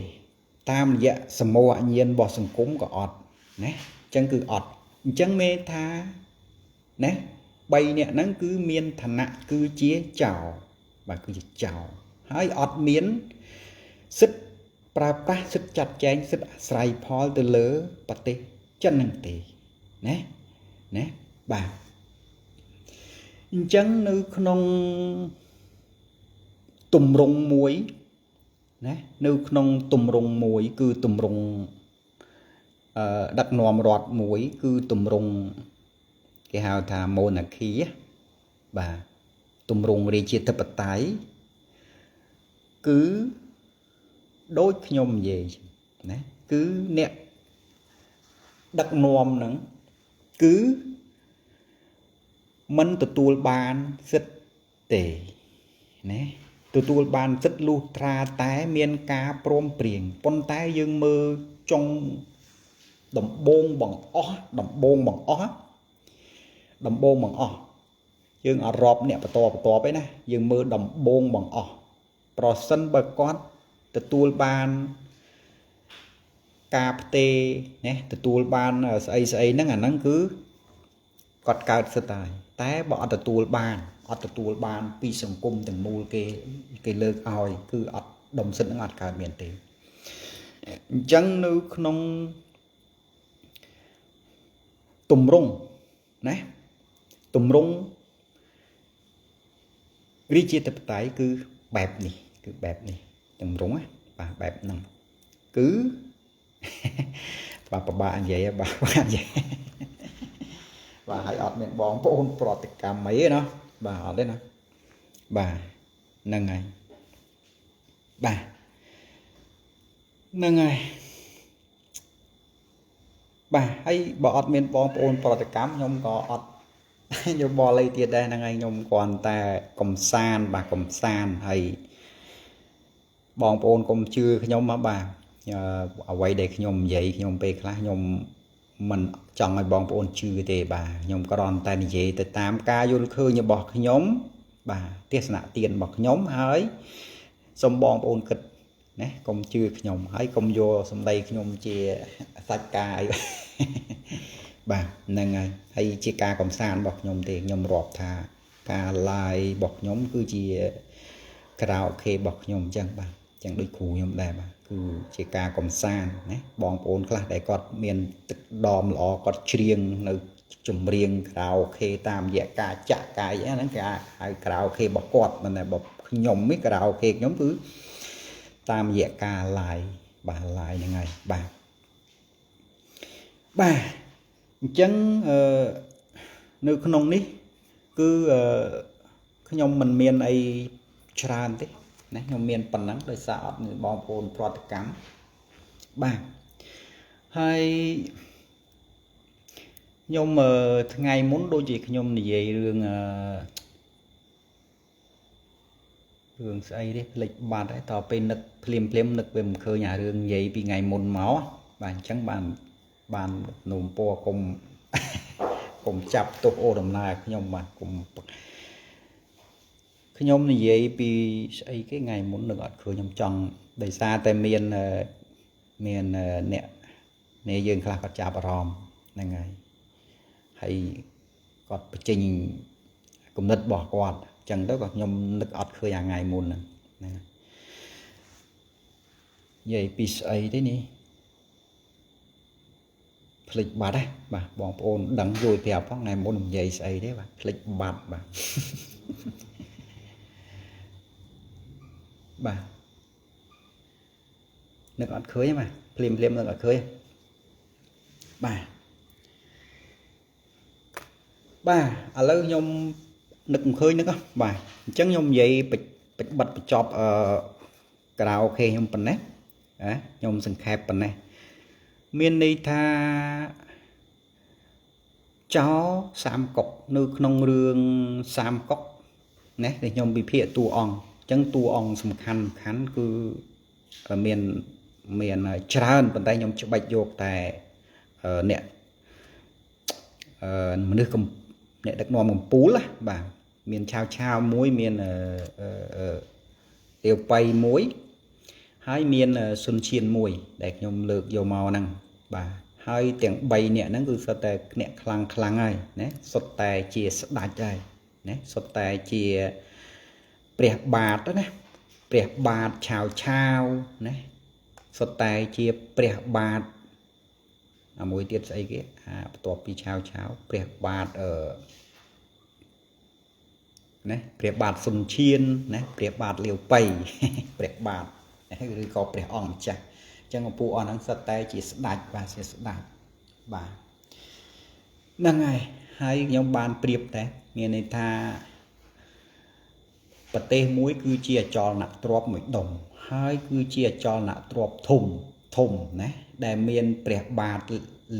តាមរយៈសមូហញ្ញាណរបស់សង្គមក៏អត់ណាអញ្ចឹងគឺអត់អញ្ចឹងមេថាណា3នាក់ហ្នឹងគឺមានឋានៈគឺជាចោរបាទគឺជាចោរហើយអត់មានសិទ្ធិប្រើប្រាស់សិទ្ធិចាត់ចែងសិទ្ធិអាស្រ័យផលទៅលើប្រទេសចិនហ្នឹងទេណាណាបាទអញ្ចឹងនៅក្នុងទម្រង់មួយណានៅក្នុងទម្រង់មួយគឺទម្រង់ដឹកនាំរដ្ឋមួយគឺទម្រង់គេហៅថា monarchy បាទទម្រង់រាជាធិបតេយ្យគឺដូចខ្ញុំនិយាយណាគឺអ្នកដឹកនាំហ្នឹងគឺមិនទទួលបានសិទ្ធិទេណាទទួលបានសិទ្ធិលុះត្រាតែមានការព្រមព្រៀងប៉ុន្តែយើងមើលចុងដំបូងបង្អស់ដំបូងបង្អស់ដំបូងបង្អស់យើងអត់រាប់អ្នកបន្តបន្ទាប់ទេណាយើងមើលដំបូងបង្អស់ប្រសិនបើគាត់ទទួលបានការផ្ទេណាទទួលបានស្អីស្អីហ្នឹងអាហ្នឹងគឺគាត់កើតសិទ្ធិហើយតែបើអត់ទទួលបានអត់ទទួលបានពីសង្គមទាំងមូលគេលើកឲ្យគឺអត់ដុំសិទ្ធិហ្នឹងអត់កើតមានទេអញ្ចឹងនៅក្នុងទម្រង់ណាទម្រង់រាជាធិបតេយ្យគឺបែបនេះគឺបែបនេះទម្រង់ណាបាទបែបហ្នឹងគឺបាទពិបាកនិយាយបាទពិបាកនិយាយបាទហើយអត់មានបងប្អូនប្រតិកម្មអីទេណាបាទអត់ទេណាបាទហ្នឹងហើយបាទហ្នឹងហើយបាទហើយបើអត់មានបងប្អូនប្រតិកម្មខ្ញុំក៏អត់យោបល់អីទៀតដែរហ្នឹងហើយខ្ញុំគ្រាន់តែកំសាន្តបាទកំសាន្តហើយបងប្អូនកុំជឿខ្ញុំមកបាទអ្វីដែលខ្ញុំនិយាយខ្ញុំពេលខ្លះខ្ញុំមិនចង់ឲ្យបងប្អូនជឿទេបាទខ្ញុំគ្រាន់តែនិយាយទៅតាមការយល់ឃើញរបស់ខ្ញុំបាទទស្សនៈទានរបស់ខ្ញុំហើយសូមបងប្អូនគិតណាកុំជឿខ្ញុំហើយកុំយកសម្ដីខ្ញុំជាសាច់ការអីបាទហ្នឹងហើយហើយជាការកំសាន្តរបស់ខ្ញុំទេខ្ញុំរាប់ថាការ live របស់ខ្ញុំគឺជាខារ៉ាអូខេរបស់ខ្ញុំអញ្ចឹងបាទអញ្ចឹងដូចគ្រូខ្ញុំដែរបាទគឺជាការកំសាន្តណាបងប្អូនខ្លះដែលគាត់មានទឹកដមល្អគាត់ច្រៀងនៅចម្រៀងខារ៉ាអូខេតាមរយៈការចាក់កាយហ្នឹងគេហៅខារ៉ាអូខេរបស់គាត់មិនតែបើខ្ញុំនេះខារ៉ាអូខេខ្ញុំគឺតាមរយៈការ live បាទ live ហ្នឹងហើយបាទបាទអញ្ចឹងនៅក្នុងនេះគឺខ្ញុំមិនមានអីច្រើនទេណាខ្ញុំមានប៉ុណ្ណឹងដោយសារអត់មានបងប្អូនប្រតិកម្មបាទហើយខ្ញុំថ្ងៃមុនដូចជាខ្ញុំនិយាយរឿងរឿងស្អីទេភ្លេចបាត់ហើយតពេលនឹកភ្លាមភ្លាមនឹកវាមិនឃើញអារឿងនិយាយពីថ្ងៃមុនមកបាទអញ្ចឹងបាននោមពណ៌កុំចាប់ទោសអូដំណើរខ្ញុំបាទកុំខ្ញុំនិយាយពីស្អីគេថ្ងៃមុននឹកអត់ឃើញខ្ញុំចង់ដោយសារតែមានអ្នកនេះយើងខ្លះគាត់ចាប់អារម្មណ៍ហ្នឹងហើយហើយគាត់បញ្ចេញគំនិតរបស់គាត់អញ្ចឹងទៅក៏ខ្ញុំនឹកអត់ឃើញអាថ្ងៃមុនហ្នឹងណា និយាយពីស្អីទេនេះភ្លេចបាត់ហ៎បាទបងប្អូនដឹងយល់ប្រាប់ផងថ្ងៃមុននិយាយស្អីទេបាទភ្លេចបាត់បាទបាទនឹកអត់ឃើញទេបាទភ្លាមភ្លាមនឹកអត់ឃើញបាទបាទឥឡូវខ្ញុំនឹកមិនឃើញនឹកបាទអញ្ចឹងខ្ញុំនិយាយបិទបញ្ចប់អឺការ៉ាអូខេខ្ញុំប៉ុណ្ណេះណាខ្ញុំសង្ខេបប៉ុណ្ណេះមានន័យថាចោសាមកុកនៅក្នុងរឿងសាមកុកណាដែលខ្ញុំវិភាគតួអង្គអញ្ចឹងតួអង្គសំខាន់សំខាន់គឺមានមានច្រើនប៉ុន្តែខ្ញុំច្បាច់យកតែអ្នកមនុស្សអ្នកដឹកនាំកំពូលណាបាទមានឆាវឆាវមួយមានទាវប៉ៃមួយហើយមានសុនឈៀនមួយដែលខ្ញុំលើកយកមកហ្នឹងបាទហើយទាំង3នាក់ហ្នឹងគឺសុទ្ធតែអ្នកខ្លាំងខ្លាំងហើយណាសុទ្ធតែជាស្ដេចហើយណាសុទ្ធតែជាព្រះបាទណាព្រះបាទឆាវឆាវណាសុទ្ធតែជាព្រះបាទអាមួយទៀតស្អីគេអាបន្ទាប់ពីឆាវឆាវព្រះបាទអឺណាព្រះបាទសុនឈៀនណាព្រះបាទលាវប៉ៃព្រះបាទឬក៏ព្រះអង្គម្ចាស់អញ្ចឹងពូអស់ហ្នឹងសុទ្ធតែជាស្ដេចបាទជាស្ដេចបាទហ្នឹងហើយហើយខ្ញុំបានប្រៀបដែរមានន័យថាប្រទេសមួយគឺជាអចលនទ្រព្យមួយដុំហើយគឺជាអចលនទ្រព្យធំធំណាដែលមានព្រះបាទ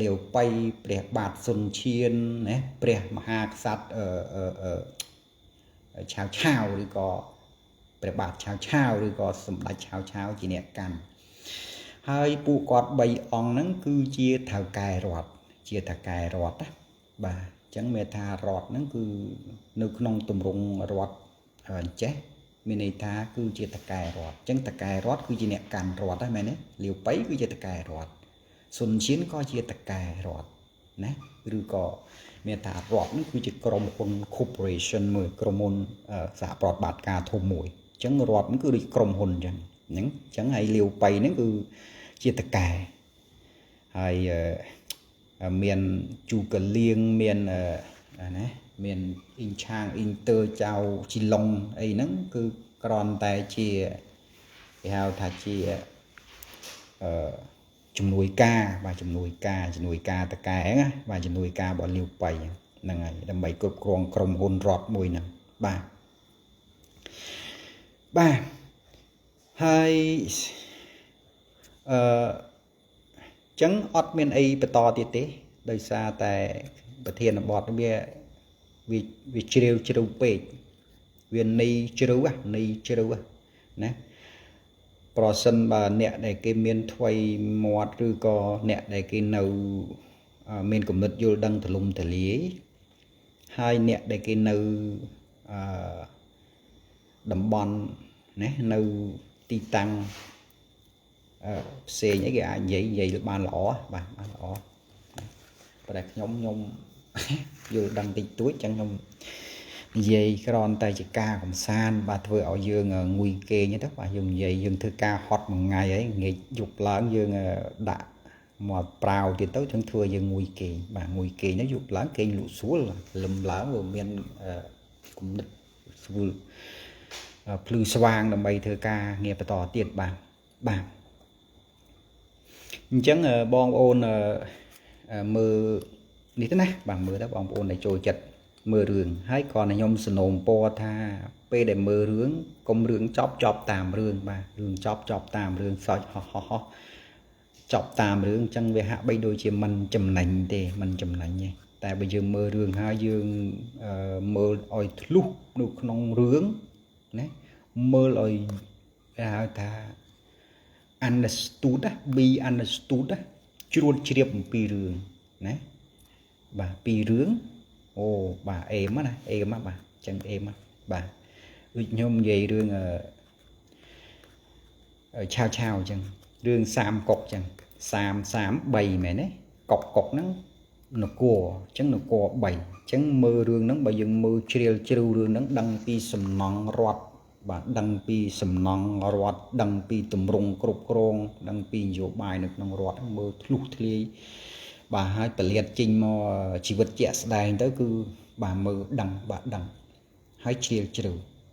លាវប៉ៃព្រះបាទសុនឈៀនណាព្រះមហាក្សត្រអឺឆាវឆាវឬក៏ព្រះបាទឆាវឆាវឬក៏សម្ដេចឆាវឆាវជាអ្នកកាន់ហើយពួកគាត់3អង្គហ្នឹងគឺជាថៅកែរដ្ឋជាថៅកែរដ្ឋណាបាទអញ្ចឹងមានថារដ្ឋហ្នឹងគឺនៅក្នុងទម្រង់រដ្ឋអញ្ចេះមានន័យថាគឺជាតកែរដ្ឋអញ្ចឹងតកែរដ្ឋគឺជាអ្នកកាន់រដ្ឋហ្នឹងមែនទេលាវប៉ៃគឺជាតកែរដ្ឋសុនឈៀនក៏ជាតកែរដ្ឋណាឬក៏មានថារដ្ឋហ្នឹងគឺជាក្រុមហ៊ុន corporation មួយក្រុមហ៊ុនសហប្រតិបត្តិការធំមួយអញ្ចឹងរដ្ឋហ្នឹងគឺដូចក្រុមហ៊ុនអញ្ចឹងហ្នឹងអញ្ចឹងហើយលាវប៉ៃហ្នឹងគឺជាតកែហើយមានជូកលៀងមានណាមានអ៊ីងឆាងអ៊ីងទ័រចៅជីឡុងអីហ្នឹងគឺគ្រាន់តែជាគេហៅថាជាអឺជំនួយការបាទជំនួយការតកែណាបាទជំនួយការរបស់លាវប៉ៃហ្នឹងហើយដើម្បីគ្រប់គ្រងក្រុមហ៊ុនរដ្ឋមួយហ្នឹងបាទបាទហើយអឺចឹងអត់មានអីបន្តទៀតទេដោយសារតែប្រធានបទវាវាជ្រាវជ្រៅពេកវានៃជ្រៅនៃជ្រៅណាប្រសិនបើអ្នកដែលគេមានថ្វីមាត់ឬក៏អ្នកដែលគេនៅមានគំនិតយល់ដឹងទលំទលាយហើយអ្នកដែលគេនៅអឺតំបន់ណានៅទីតាំងផ្សេងអីគេអាចនិយាយបានល្អបាទបានល្អប៉ុន្តែខ្ញុំយល់ដឹងតិចតួចចឹងខ្ញុំនិយាយគ្រាន់តែជាការកំសាន្តបាទធ្វើឲ្យយើងងុយគេងទៅបាទយើងនិយាយយើងធ្វើការហត់មួយថ្ងៃហើយងាកយប់ឡើងយើងដាក់មកប្រាវទៀតទៅចឹងធ្វើយើងងុយគេងបាទងុយគេងទៅយប់ឡើងគេងលក់ស្រួលលឹមឡើងវាមានគំនិតស្រួលភ្លឺស្វាងដើម្បីធ្វើការងារបន្តទៀតបាទបាទអញ្ចឹងបងប្អូនមើលនេះទៅណាបាទមើលទៅបងប្អូនដែលចូលចិត្តមើលរឿងហើយគ្រាន់តែខ្ញុំសនំពរថាពេលដែលមើលរឿងកុំរឿងចប់ចប់តាមរឿងបាទរឿងចប់ចប់តាមរឿងសើចហោះហោះហោះចប់តាមរឿងអញ្ចឹងវាហាក់បីដូចជាមិនចំណេញទេមិនចំណេញទេតែបើយើងមើលរឿងហើយយើងមើលឲ្យធ្លុះនៅក្នុងរឿងណាមើលឲ្យគេហៅថា understood be understood ជ្រួតជ្រាបអំពីរឿងណាបាទពីរឿងអូបាទអេមណាអេមបាទអញ្ចឹងអេមបាទដូចខ្ញុំនិយាយរឿងឆាវឆាវអញ្ចឹងរឿងសាមកុកអញ្ចឹង33មែនទេកុកកុកហ្នឹងនគរអញ្ចឹងនគរ3អញ្ចឹងមើលរឿងហ្នឹងបើយើងមើលជ្រាលជ្រៅរឿងហ្នឹងដឹងពីសំណង់រដ្ឋ បាទដឹងពីសំណង់រដ្ឋដឹងពីទម្រង់គ្រប់គ្រងដឹងពីនយោបាយនៅក្នុងរដ្ឋមើលធ្លុះធ្លាយបាទហើយពលាតចេញមកជីវិតជាក់ស្ដែងទៅគឺបាទមើលដឹងបាទដឹងហើយជ្រាលជ្រៅ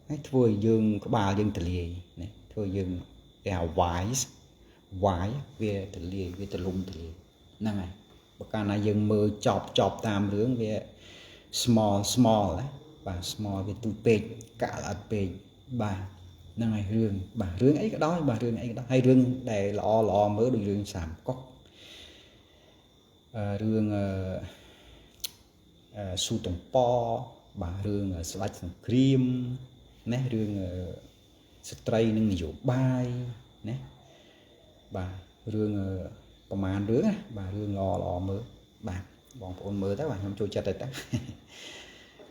ហើយធ្វើឲ្យយើងក្បាលយើងទលាយណាធ្វើយើងគេហៅ wise wise វាទលាយវាទលំទលាយហ្នឹងហើយបើកាលណាយើងមើលចប់ចប់តាមរឿងវា small small ណាបាទ small វាទូពេកកាក់ល្អិតពេកបាទហ្នឹងហើយរឿងបាទរឿងអីក៏ដោយបាទរឿងអីក៏ដោយហើយរឿងដែលល្អល្អមើលដូចរឿងសាមកុករឿងអឺស៊ូតុងប៉បាទរឿងស្ដេចសង្គ្រាមណារឿងស្ត្រីនិងនយោបាយណាបាទរឿងប្រហែលរឿងណាបាទរឿងល្អល្អមើលបាទបងប្អូនមើលទៅបាទខ្ញុំចូលចិត្តទៅ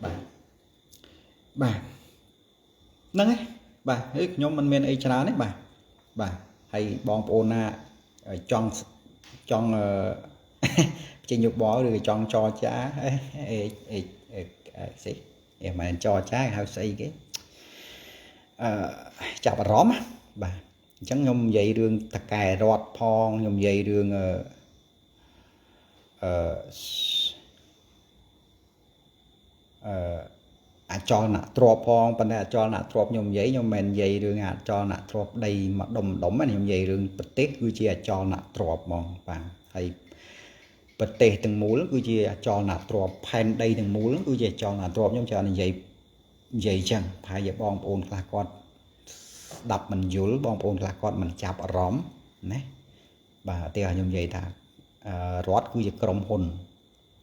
បាទបាទហ្នឹងហើយបាទហើយខ្ញុំមិនមានអីច្រើនទេបាទបាទហើយបងប្អូនណាចង់ចង់ចេញយោបល់ឬចង់ចរចាអេអេអេស្អីអេមិនចរចាហៅស្អីគេអឺចាប់អារម្មណ៍បាទអញ្ចឹងខ្ញុំនិយាយរឿងតកែរត់ផងខ្ញុំនិយាយរឿងអឺអឺអចលនទ្រព្យផងប៉ុន្តែអចលនទ្រព្យខ្ញុំនិយាយខ្ញុំមិននិយាយរឿងអចលនទ្រព្យដីមួយដុំដុំទេខ្ញុំនិយាយរឿងប្រទេសគឺជាអចលនទ្រព្យហ្មងបាទហើយប្រទេសទាំងមូលគឺជាអចលនទ្រព្យផែនដីទាំងមូលគឺជាអចលនទ្រព្យខ្ញុំច្រើននិយាយនិយាយចឹងប្រហែលជាបងប្អូនខ្លះគាត់ស្ដាប់មិនយល់បងប្អូនខ្លះគាត់មិនចាប់អារម្មណ៍ណាបាទឧទាហរណ៍ខ្ញុំនិយាយថារដ្ឋគឺជាក្រុមហ៊ុន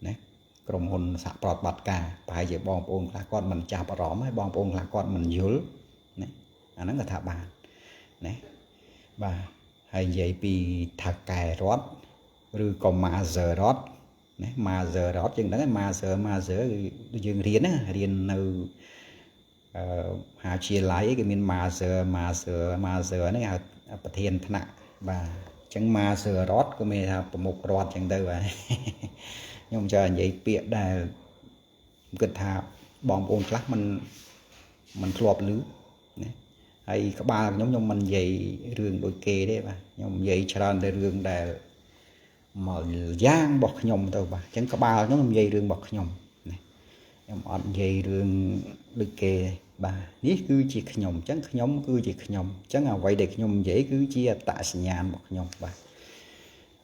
ណាក្រុមហ៊ុនសហប្រតិបត្តិការប្រហែលជាបងប្អូនខ្លះគាត់មិនចាប់អារម្មណ៍ហើយបងប្អូនខ្លះគាត់មិនយល់ណាអាហ្នឹងក៏ថាបានណាបាទហើយនិយាយពីថាកែរដ្ឋឬក៏ Master រដ្ឋណា Master រដ្ឋយើងដឹងហើយ Master Master គឺយើងរៀនណារៀននៅអឺហាជាល័យគេមាន Master Master Master ហ្នឹងហៅប្រធានថ្នាក់បាទអញ្ចឹង Master រដ្ឋក៏មានថាប្រមុខរដ្ឋអញ្ចឹងទៅបាទខ្ញុំចង់និយាយពាក្យដែលគិតថាបងប្អូនខ្លះមិនមិនធ្លាប់ឮណាហើយក្បាលខ្ញុំខ្ញុំមិននិយាយរឿងដូចគេទេបាទខ្ញុំនិយាយច្រើនតែរឿងដែលមកយ៉ាងរបស់ខ្ញុំទៅបាទអញ្ចឹងក្បាលខ្ញុំខ្ញុំនិយាយរឿងរបស់ខ្ញុំណាខ្ញុំអត់និយាយរឿងដូចគេបាទនេះគឺជាខ្ញុំអញ្ចឹងខ្ញុំគឺជាខ្ញុំអញ្ចឹងអ្វីដែលខ្ញុំនិយាយគឺជាអត្តសញ្ញាណរបស់ខ្ញុំបាទ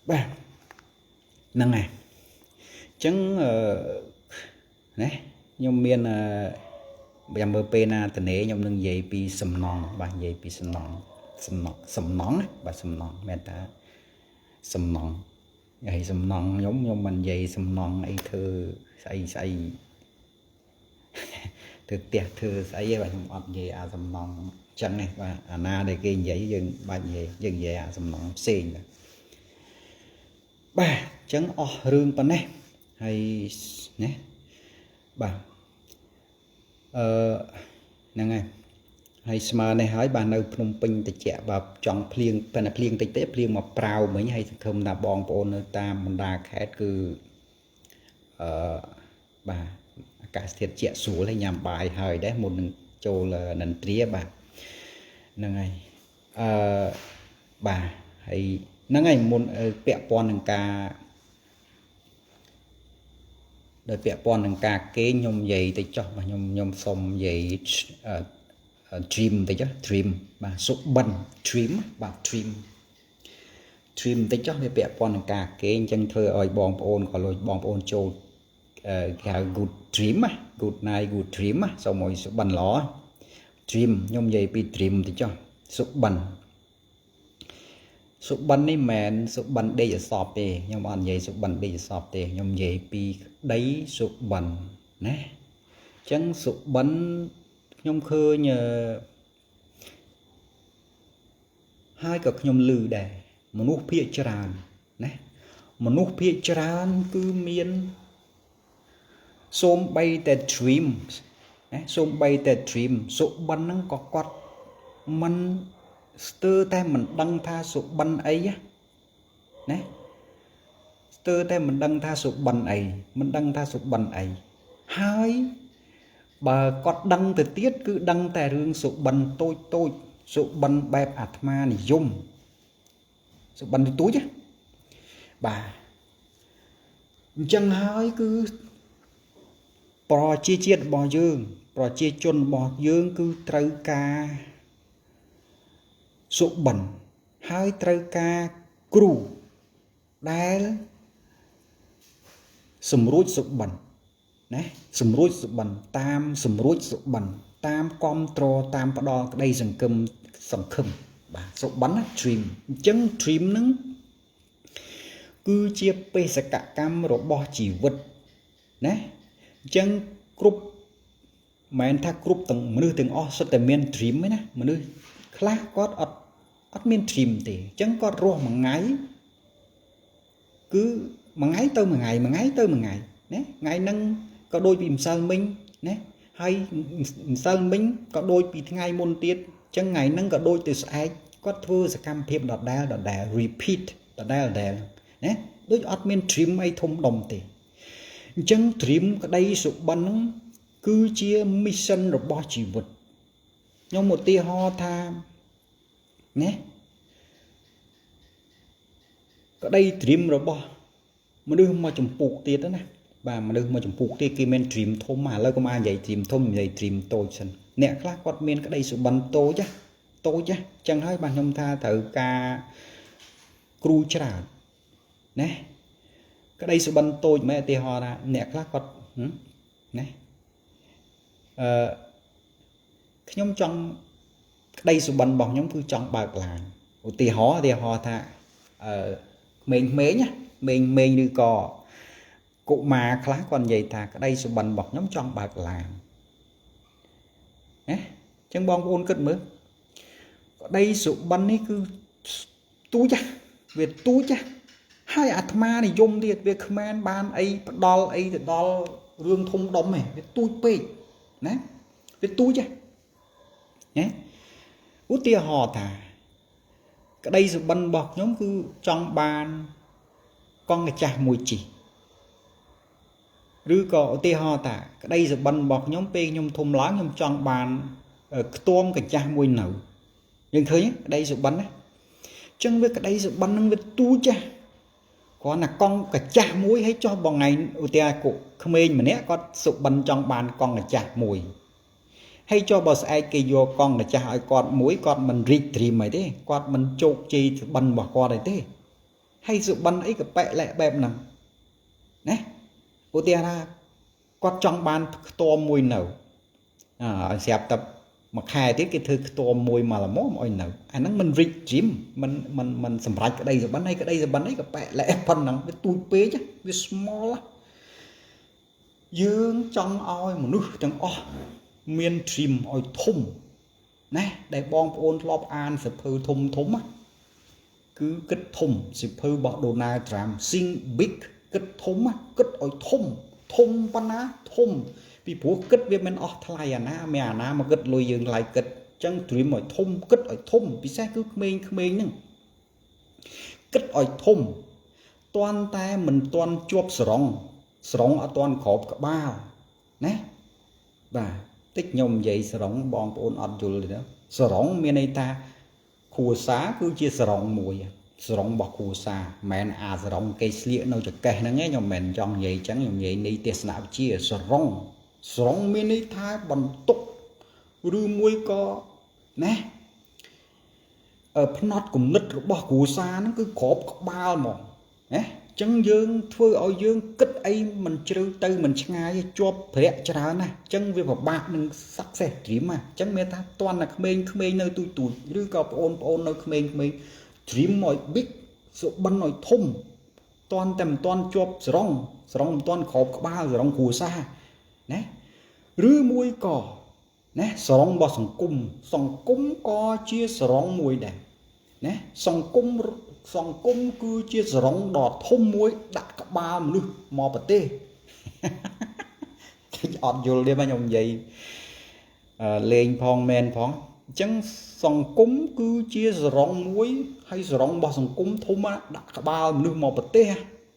បាទហ្នឹងហើយអញ្ចឹងអឺណាខ្ញុំមានអឺចាំមើលពេលណាតនេខ្ញុំនឹងនិយាយពីសំណងបាទនិយាយពីសំណងសំណងសំណងបាទសំណងមែនតាសំណងហើយសំណងខ្ញុំខ្ញុំមិននិយាយសំណងអីធ្វើស្អីស្អីធ្វើផ្ទះធ្វើស្អីទេបាទខ្ញុំអត់និយាយអាសំណងចឹងទេបាទអាណាដែលគេនិយាយយើងបាច់និយាយយើងនិយាយអាសំណងផ្សេងបាទបាទអញ្ចឹងអស់រឿងប៉ុណ្ណេះហើយណាបាទអឺហ្នឹងហើយហើយស្មើនេះហើយបាទនៅភ្នំពេញតិចបាទចង់ភ្លៀងប៉ុន្តែភ្លៀងតិចទេភ្លៀងមកប្រាវមិញហើយសង្ឃឹមថាបងប្អូននៅតាមបណ្ដាខេត្តគឺអឺបាទអាកាសធាតុជាក់ស្រួលហើយញ៉ាំបាយហើយដែរមុននឹងចូលនិន្ទ្រាបាទហ្នឹងហើយអឺបាទហើយហ្នឹងហើយមុនពាក់ព័ន្ធនឹងការដោយពាក់ព័ន្ធនឹងការគេងខ្ញុំនិយាយទៅចោះបាទខ្ញុំខ្ញុំសុំនិយាយ dream បន្តិច dream បាទសុបិន dream បាទ dream dream បន្តិចចុះវាពាក់ព័ន្ធនឹងការគេងអញ្ចឹងធ្វើឲ្យបងប្អូនក៏លុយបងប្អូនចូលគេហៅ good dream ណា good night good dream ណាសូមឲ្យសុបិនល្អ dream ខ្ញុំនិយាយពី dream បន្តិចចុះសុបិនសុបិននេះមិនមែនសុបិនដេកអសពទេខ្ញុំអត់និយាយសុបិនដេកអសពទេខ្ញុំនិយាយពីក្តីសុបិនណាអញ្ចឹងសុបិនខ្ញុំឃើញហើយក៏ខ្ញុំឮដែរមនុស្សភាគច្រើនណាមនុស្សភាគច្រើនគឺមានសូម្បីតែ dream ណាសូម្បីតែ dream សុបិនហ្នឹងក៏គាត់មិនស្ទើរតែមិនដឹងថាសុបិនអីណាស្ទើរតែមិនដឹងថាសុបិនអីមិនដឹងថាសុបិនអីហើយ បើគាត់ដឹងទៅទៀតគឺដឹងតែរឿងសុបិនតូចតូចសុបិនបែបអាត្មានិយមសុបិនតូចណាបាទអញ្ចឹងហើយគឺប្រជាជាតិរបស់យើងប្រជាជនរបស់យើងគឺត្រូវការសុបិនហើយត្រូវការគ្រូដែលសម្រួចសុបិនណាសម្រួចសុបិនតាមសម្រួចសុបិនតាមគ្រប់ត្រតាមផ្ដល់ក្តីសង្ឃឹមសង្ឃឹមបាទសុបិនណា dream អញ្ចឹង dream ហ្នឹងគឺជាបេសកកម្មរបស់ជីវិតណាអញ្ចឹងគ្រប់មិនថាគ្រប់ទាំងមនុស្សទាំងអស់សុទ្ធតែមាន dream ទេណាមនុស្សខ្លះគាត់អត់អត់មាន dream ទេអញ្ចឹងគាត់រស់មួយថ្ងៃគឺមួយថ្ងៃទៅមួយថ្ងៃមួយថ្ងៃទៅមួយថ្ងៃណាថ្ងៃហ្នឹងក៏ដូចពីម្សិលមិញណាហើយម្សិលមិញក៏ដូចពីថ្ងៃមុនទៀតអញ្ចឹងថ្ងៃហ្នឹងក៏ដូចទៅស្អែកគាត់ធ្វើសកម្មភាពដដែលដដែល repeat ដដែលដដែលណាដូចអត់មាន dream អីធំដុំទេអញ្ចឹង dream ក្តីសុបិនហ្នឹងគឺជា mission របស់ជីវិតខ្ញុំឧទាហរណ៍ថាណាក្តី dream របស់មនុស្សមកចម្ពុកទៀតណាបាទមនុស្សមកចម្ពុកទៀតគេមាន dream ធំឥឡូវកុំអាចនិយាយ dream ធំនិយាយ dream តូចសិនអ្នកខ្លះគាត់មានក្តីសុបិនតូចណាតូចណាចឹងហើយបាទខ្ញុំថាត្រូវការគ្រូច្រើនណាក្តីសុបិនតូចមែនឧទាហរណ៍ថាអ្នកខ្លះគាត់ណាអឺខ្ញុំចង់ក្តីសុបិនរបស់ខ្ញុំគឺចង់បើកឡានឧទាហរណ៍ឧទាហរណ៍ថាអឺក្មេងៗណាក្មេងៗឬក៏កុមារខ្លះគាត់និយាយថាក្តីសុបិនរបស់ខ្ញុំចង់បើកឡានណាអញ្ចឹងបងប្អូនគិតមើលក្តីសុបិននេះគឺទូចវាទូចហើយអាត្មានិយមទៀតវាគ្មានបានអីផ្ដល់អីទៅដល់រឿងធំដុំទេវាទូចពេកណាវាទូចណាឧទាហរណ៍ថាក្តីសុបិនរបស់ខ្ញុំគឺចង់បានកង់កាចាស់មួយជិះឬក៏ឧទាហរណ៍ថាក្តីសុបិនរបស់ខ្ញុំពេលខ្ញុំធំឡើងខ្ញុំចង់បានខ្ទមកញ្ចាស់មួយនៅយើងឃើញក្តីសុបិនណាអញ្ចឹងវាក្តីសុបិននឹងវាទូចគ្រាន់តែកង់កាចាស់មួយហើយចុះបងថ្ងៃឧទាហរណ៍ក្មេងម្នាក់គាត់សុបិនចង់បានកង់កាចាស់មួយហើយចុះបើស្អែកគេយកកង់កាចាស់ឲ្យគាត់មួយគាត់មិនរីក dream អីទេគាត់មិនជោគជ័យសុបិនរបស់គាត់អីទេហើយសុបិនអីក៏បែកលែកបែបហ្នឹងណាឧទាហរណ៍ថាគាត់ចង់បានខ្ទមមួយនៅអើស្រាប់តែមួយខែទៀតគេធ្វើខ្ទមមួយមកល្មមឲ្យនៅអាហ្នឹងមិន reach dream មិនមិនមិនសម្រេចក្តីសុបិនហើយក្តីសុបិនអីក៏បែកលែកប៉ុណ្ណឹងវាទូចពេកវា small យើងចង់ឲ្យមនុស្សទាំងអស់មាន dream ឲ្យធំណាដែលបងប្អូនធ្លាប់អានសៀវភៅធំធំគឺគិតធំសៀវភៅរបស់ Donald Trump Think Big គិតធំគិតឲ្យធំធំប៉ុណ្ណាធំពីព្រោះគិតវាមិនអស់ថ្លៃអាណាមានអាណាមកគិតលុយយើងថ្លៃគិតអញ្ចឹង dream ឲ្យធំគិតឲ្យធំពិសេសគឺក្មេងៗហ្នឹងគិតឲ្យធំទាន់តែមិនទាន់ជាប់ស្រង់ស្រង់អត់ទាន់ក្របក្បាលណាបាទតិចខ្ញុំនិយាយស្រង់បងប្អូនអត់យល់ទេស្រង់មានន័យថាគ្រួសារគឺជាស្រង់មួយស្រង់របស់គ្រួសារមិនមែនអាស្រង់គេស្លៀកនៅចកេះហ្នឹងឯងខ្ញុំមិនមែនចង់និយាយអញ្ចឹងខ្ញុំនិយាយនៃទស្សនវិជ្ជាស្រង់ស្រង់មានន័យថាបន្ទុកឬមួយក៏ណាផ្នត់គំនិតរបស់គ្រួសារហ្នឹងគឺក្របក្បាលហ្មងណាចឹងយើងធ្វើឲ្យយើងគិតអីមិនជ្រៅទៅមិនឆ្ងាយជាប់ប្រាក់ច្រើនណាចឹងវាពិបាកនឹង success dream ណាចឹងមានថាតន់តែក្មេងៗនៅទូចទូចឬក៏ប្អូនប្អូននៅក្មេងៗ dream ឲ្យ big សុបិនឲ្យធំតន់តែមិនតន់ជាប់ស្រង់ស្រង់មិនតន់ក្របក្បាលស្រង់គ្រួសារណាឬមួយក៏ណាស្រង់របស់សង្គមសង្គមក៏ជាស្រង់មួយដែរណាសង្គមសង្គមគឺជាសរងដ៏ធំមួយដាក់ក្បាលមនុស្សមកប្រទេសគេអត់យល់ទេបាទខ្ញុំនិយាយលេងផងមែនផងអញ្ចឹងសង្គមគឺជាសរងមួយហើយសរងរបស់សង្គមធំដាក់ក្បាលមនុស្សមកប្រទេស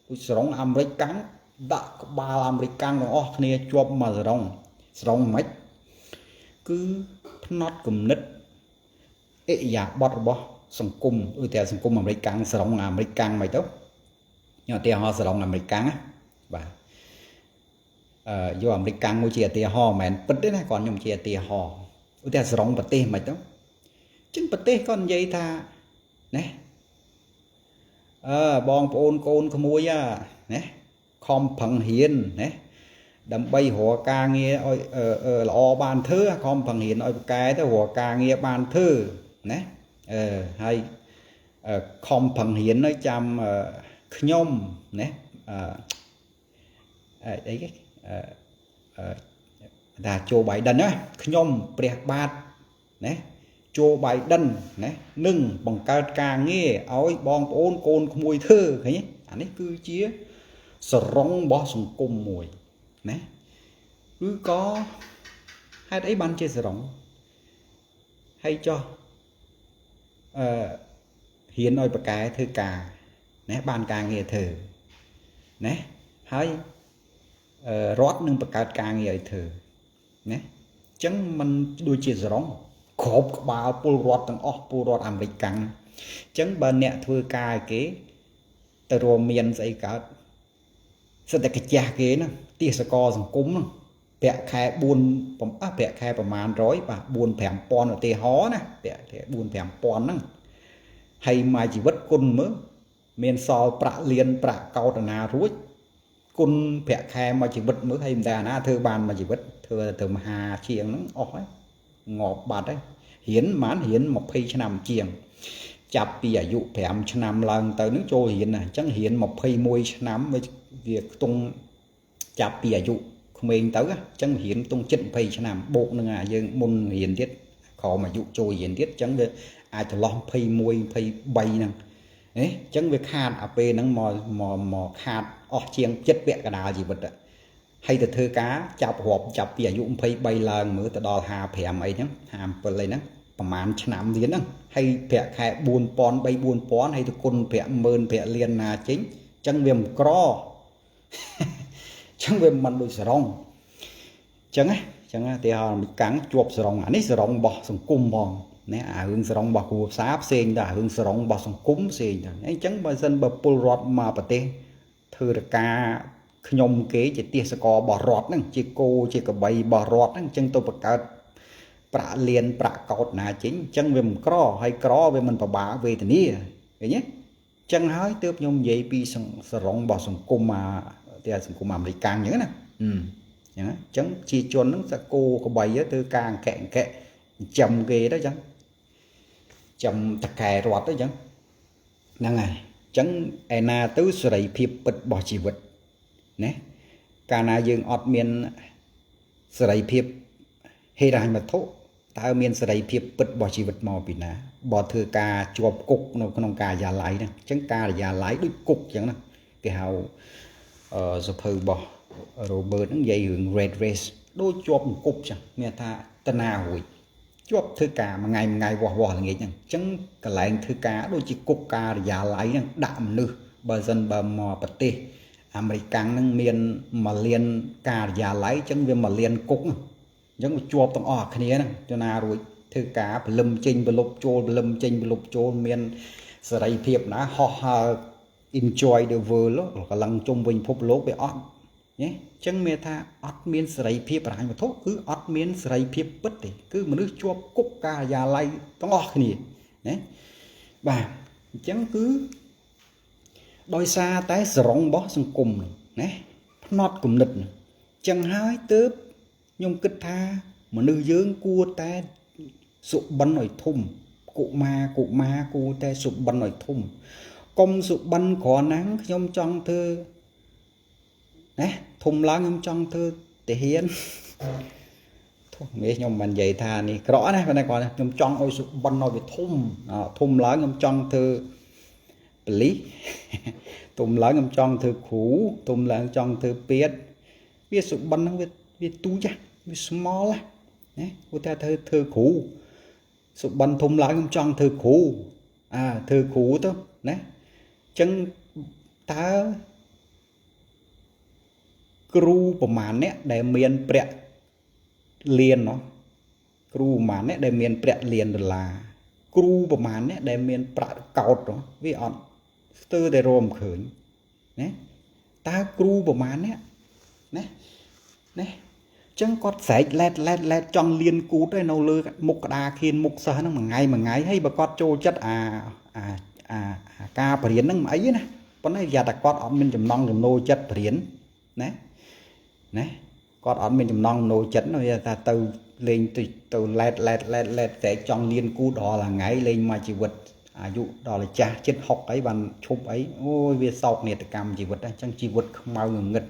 ដូចសរងអាមេរិកកាំងដាក់ក្បាលអាមេរិកកាំងទាំងអស់គ្នាជាប់មកសរង ស្រង់មិនគឺផ្នត់គំនិតអិយាបថរបស់សង្គមឧទាហរណ៍សង្គមអាមេរិកកាំងស្រង់អាមេរិកកាំងមិនទៅខ្ញុំឧទាហរណ៍ស្រង់អាមេរិកកាំងបាទអឺយកអាមេរិកកាំងមួយជាឧទាហរណ៍មិនមែនពិតទេណាគាត់ខ្ញុំជាឧទាហរណ៍ឧទាហរណ៍ស្រង់ប្រទេសមិនទៅចឹងប្រទេសគាត់និយាយថាណាអើបងប្អូនកូនក្មួយណាខំប្រឹងរៀនណាដើម្បីរកការងារឲ្យល្អបានធ្វើខំប្រឹងរៀនឲ្យប្រកែទៅរកការងារបានធ្វើណាអឺហើយខំប្រឹងរៀនឲ្យចាំខ្ញុំណាអឺអីគេអឺថាโจបៃដិនណាខ្ញុំព្រះបាទណាโจបៃដិនណានឹងបង្កើតការងារឲ្យបងប្អូនកូនក្មួយធ្វើឃើញទេអានេះគឺជាសរងរបស់សង្គមមួយណាឬក៏ហេតុអីបានជាសរងហើយចោះអឺហ៊ានឲ្យប្រកែធ្វើការណាបានការងារធ្វើណាហើយរដ្ឋនឹងបង្កើតការងារឲ្យធ្វើណាអញ្ចឹងมันដូចជាសរងក្របក្បាលពលរដ្ឋទាំងអស់ពលរដ្ឋអាមេរិកកាំងអញ្ចឹងបើអ្នកធ្វើការឲ្យគេទៅរួមមានស្អីកើតសិតតែកាជះគេណាទេសកលសង្គមហ្នឹងប្រាក់ខែ4ប្រាក់ខែប្រមាណ100បាទ4 5000ឧទាហរណ៍ណាប្រាក់ខែ4 5000ហ្នឹងហើយមួយជីវិតគុណមើលមានសល់ប្រាក់លៀនប្រាក់កោតណារួចគុណប្រាក់ខែមួយជីវិតមើលហើយមិនតែអាណាធ្វើបានមួយជីវិតធ្វើទៅមហាជាងហ្នឹងអស់ហើយងាប់បាត់ហើយរៀនប៉ុន្មានរៀន20ឆ្នាំជាងចាប់ពីអាយុ5ឆ្នាំឡើងទៅនឹងចូលរៀនណាអញ្ចឹងរៀន21ឆ្នាំវាខ្ទង់ចាប់ពីអាយុក្មេងទៅអញ្ចឹងរៀនខ្ទង់ជិត20ឆ្នាំបូកនឹងអាយើងមុនរៀនទៀតក្រោមអាយុចូលរៀនទៀតអញ្ចឹងវាអាចចន្លោះ21 23ហ្នឹងអញ្ចឹងវាខាតអាពេលហ្នឹងមកមកមកខាតអស់ជាងចិត្តពាក់កណ្ដាលជីវិតហើយទៅធ្វើការចាប់រាប់ចាប់ពីអាយុ23ឡើងមើលទៅដល់55អីហ្នឹង57អីហ្នឹងប្រហែលឆ្នាំទៀតហ្នឹងហើយប្រាក់ខែ4000 3 4000ហើយទៅគុណប្រាក់ម៉ឺនប្រាក់លានណាចេញអញ្ចឹងវាមិនក្រអញ្ចឹងវាមិនដូចសរងអញ្ចឹងណាអញ្ចឹងទីហោមីកាំងជាប់សរងអានេះសរងរបស់សង្គមផងណាអារឿងសរងរបស់គ្រួសារផ្សេងទៅអារឿងសរងរបស់សង្គមផ្សេងទៅអញ្ចឹងបើសិនបើពលរដ្ឋមកប្រទេសធ្វើរការខ្ញុំគេជាទេសកលរបស់រដ្ឋហ្នឹងជាគោជាកបីរបស់រដ្ឋហ្នឹងអញ្ចឹងទៅបង្កើតប្រាក់លៀនប្រាក់កោតណាចេញអញ្ចឹងវាមិនក្រហើយក្រវាមិនពិបាកវេទនាឃើញទេអញ្ចឹងហើយទើបខ្ញុំនិយាយពីសរងរបស់សង្គមអាទីសង្គមអាមេរិកអញ្ចឹងណាអញ្ចឹងអញ្ចឹងជាជនហ្នឹងសកោកបីធ្វើការអង្កែអង្កែចាំគេទៅអញ្ចឹងចាំតកែរដ្ឋទៅអញ្ចឹងហ្នឹងហើយអញ្ចឹងឯណាទៅសេរីភាពពិតរបស់ជីវិតណាកាលណាយើងអត់មានសេរីភាពហិរញ្ញវត្ថុតើមានសេរីភាពពិតរបស់ជីវិតមកពីណាបើធ្វើការជាប់គុកនៅក្នុងការិយាល័យហ្នឹងអញ្ចឹងការិយាល័យដូចគុកអញ្ចឹងណាគេហៅសភៅរបស់ Robert ហ្នឹងនិយាយរឿង Red Race ដូចជាប់គុកចឹងមានថាតណារួចជាប់ធ្វើការមួយថ្ងៃមួយថ្ងៃវាស់វាស់ល្ងាចហ្នឹងអញ្ចឹងកន្លែងធ្វើការដូចជាគុកការិយាល័យហ្នឹងដាក់មនុស្សបើសិនបើមកប្រទេសអាមេរិកហ្នឹងមានមួយលានការិយាល័យអញ្ចឹងវាមួយលានគុកអញ្ចឹងវាជាប់ទាំងអស់គ្នាហ្នឹងទៅណារួចធ្វើការព្រលឹមចេញប្រលប់ចូលព្រលឹមចេញប្រលប់ចូលមានសេរីភាពណាហោះហើរ enjoy the world កម្លាំងជុំវិញពិភពលោកវាអត់ណាអញ្ចឹងមានថាអត់មានសេរីភាពរហញ្ញវត្ថុគឺអត់មានសេរីភាពពិតទេគឺមនុស្សជាប់គុកការិយាល័យទាំងអស់គ្នាណាបាទអញ្ចឹងគឺដោយសារតែសរងរបស់សង្គមណាផ្នត់គំនិតអញ្ចឹងហើយទើបខ្ញុំគិតថាមនុស្សយើងគួរតែសុបិនឲ្យធំកុមារកុមារគួរតែសុបិនឲ្យធំកុំសុបិនគ្រាន់ហ្នឹងខ្ញុំចង់ធ្វើណាធំឡើងខ្ញុំចង់ធ្វើទាហានធំនេះខ្ញុំមិននិយាយថានេះក្រក់ណាប៉ុន្តែគាត់ខ្ញុំចង់ឲ្យសុបិនឲ្យវាធំធំឡើងខ្ញុំចង់ធ្វើប៉ូលីសធំឡើងខ្ញុំចង់ធ្វើគ្រូធំឡើងចង់ធ្វើពេទ្យវាសុបិនហ្នឹងវាទូចវា small ណាឧទាហរណ៍ធ្វើគ្រូសុបិនធំឡើងខ្ញុំចង់ធ្វើគ្រូអាធ្វើគ្រូទៅណាអញ្ចឹងតើគ្រូប្រមាណអ្នកដែលមានប្រាក់ លានណោះគ្រូប្រហែលអ្នកដែលមានប្រាក់លានដុល្លារគ្រូប្រហែលអ្នកដែលមានប្រាក់កោតវាអត់ស្ទើរតែរមឃើញណាតើគ្រូប្រហែលអ្នកណាណាចឹងគាត់ស្រែកឡែតឡែតឡែតចង់លៀនគូតឯនៅលើមុខក្តារខៀនមុខសិស្សហ្នឹងមួយថ្ងៃមួយថ្ងៃហើយបើគាត់ចូលចិត្តអាអាអាការបរៀនហ្នឹងមិនអីណាប៉ុន្តែយ៉ាតែគាត់អត់មានចំណង់ចំណូលចិត្តបរៀនណាណាគាត់អត់មានចំណង់ចំណូលចិត្តវាថាទៅលេងទៅទៅឡែតឡែតឡែតឡែតតែចង់លៀនគូតរាល់ថ្ងៃលេងមកជីវិតអាយុដល់ចាស់ចិត្ត60អីបានឈប់អីអូយវាសោកនាដកម្មជីវិតអញ្ចឹងជីវិតខ្មៅងងឹត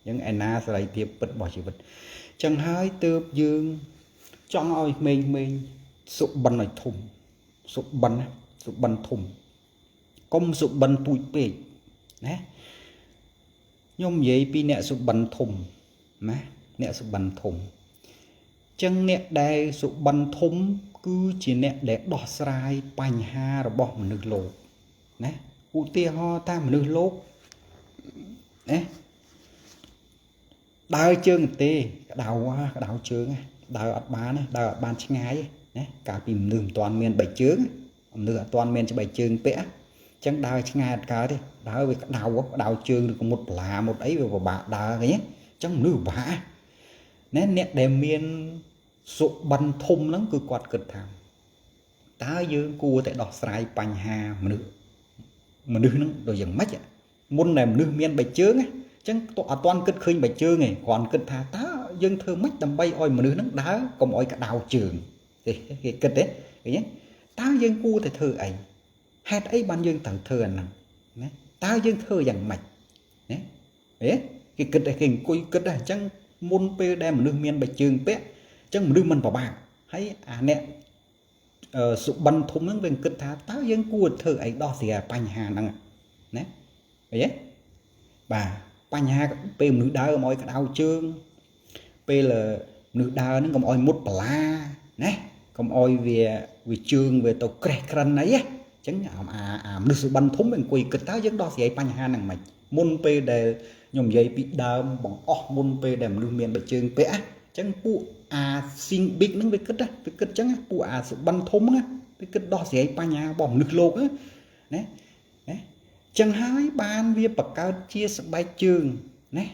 អញ្ចឹងឯណាសេរីភាពពិតរបស់ជីវិតចឹងហើយទើបយើងចង់ឲ្យក្មេងៗសុបិនឲ្យធំសុបិនសុបិនធំកុំសុបិនទូចពេកណាខ្ញុំនិយាយពីអ្នកសុបិនធំណាអ្នកសុបិនធំចឹងអ្នកដែលសុបិនធំគឺជាអ្នកដែលដោះស្រាយបញ្ហារបស់មនុស្សលោកណាឧទាហរណ៍ថាមនុស្សលោកណាដើរជើងទេក្តៅក្តៅជើងដើរអត់បានដើរអត់បានឆ្ងាយណាកាលពីមនុស្សមិនទាន់មានបីជើងមនុស្សអត់ទាន់មានច្បាៃជើងពាក់អញ្ចឹងដើរឆ្ងាយអត់កើតទេដើរវាក្តៅក្តៅជើងឬក៏មុតបន្លាមុតអីវាពិបាកដើរឃើញទេអញ្ចឹងមនុស្សពិបាកណាអ្នកដែលមានសុបិនធំហ្នឹងគឺគាត់គិតថាតើយើងគួរតែដោះស្រាយបញ្ហាមនុស្សហ្នឹងដូចយ៉ាងម៉េចមុនដែលមនុស្សមានបីជើងអញ្ចឹងទោះអត់ទាន់គិតឃើញបីជើងទេគ្រាន់គិតថាតើយើងធ្វើម៉េចដើម្បីឲ្យមនុស្សហ្នឹងដើរកុំឲ្យក្តៅជើងទេគេគិតទេឃើញទេតើយើងគួរតែធ្វើអីហេតុអីបានយើងត្រូវធ្វើអាហ្នឹងណាតើយើងធ្វើយ៉ាងម៉េចណាហេគេគិតគេអង្គុយគិតអញ្ចឹងមុនពេលដែលមនុស្សមានបីជើងពាក់អញ្ចឹងមនុស្សមិនពិបាកហើយអាអ្នកសុបិនធំហ្នឹងវាគិតថាតើយើងគួរធ្វើអីដោះស្រាយបញ្ហាហ្នឹងណាឃើញទេបាទបញ្ហាពេលមនុស្សដើរកុំឲ្យក្តៅជើងពេលមនុស្សដើរហ្នឹងកុំឲ្យមុតបន្លាណាកុំឲ្យវាជើងវាទៅក្រេះក្រិនអីណាអញ្ចឹងអាមនុស្សសុបិនធំអង្គុយគិតតើយើងដោះស្រាយបញ្ហាហ្នឹងមិនមុនពេលដែលខ្ញុំនិយាយពីដើមបង្អស់មុនពេលដែលមនុស្សមានបីជើងពាក់អញ្ចឹងពួកអា think big ហ្នឹងវាគិតវាគិតអញ្ចឹងពួកអាសុបិនធំហ្នឹងវាគិតដោះស្រាយបញ្ហារបស់មនុស្សលោកណាណាចឹងហើយបានវាបង្កើតជាស្បែកជើងណា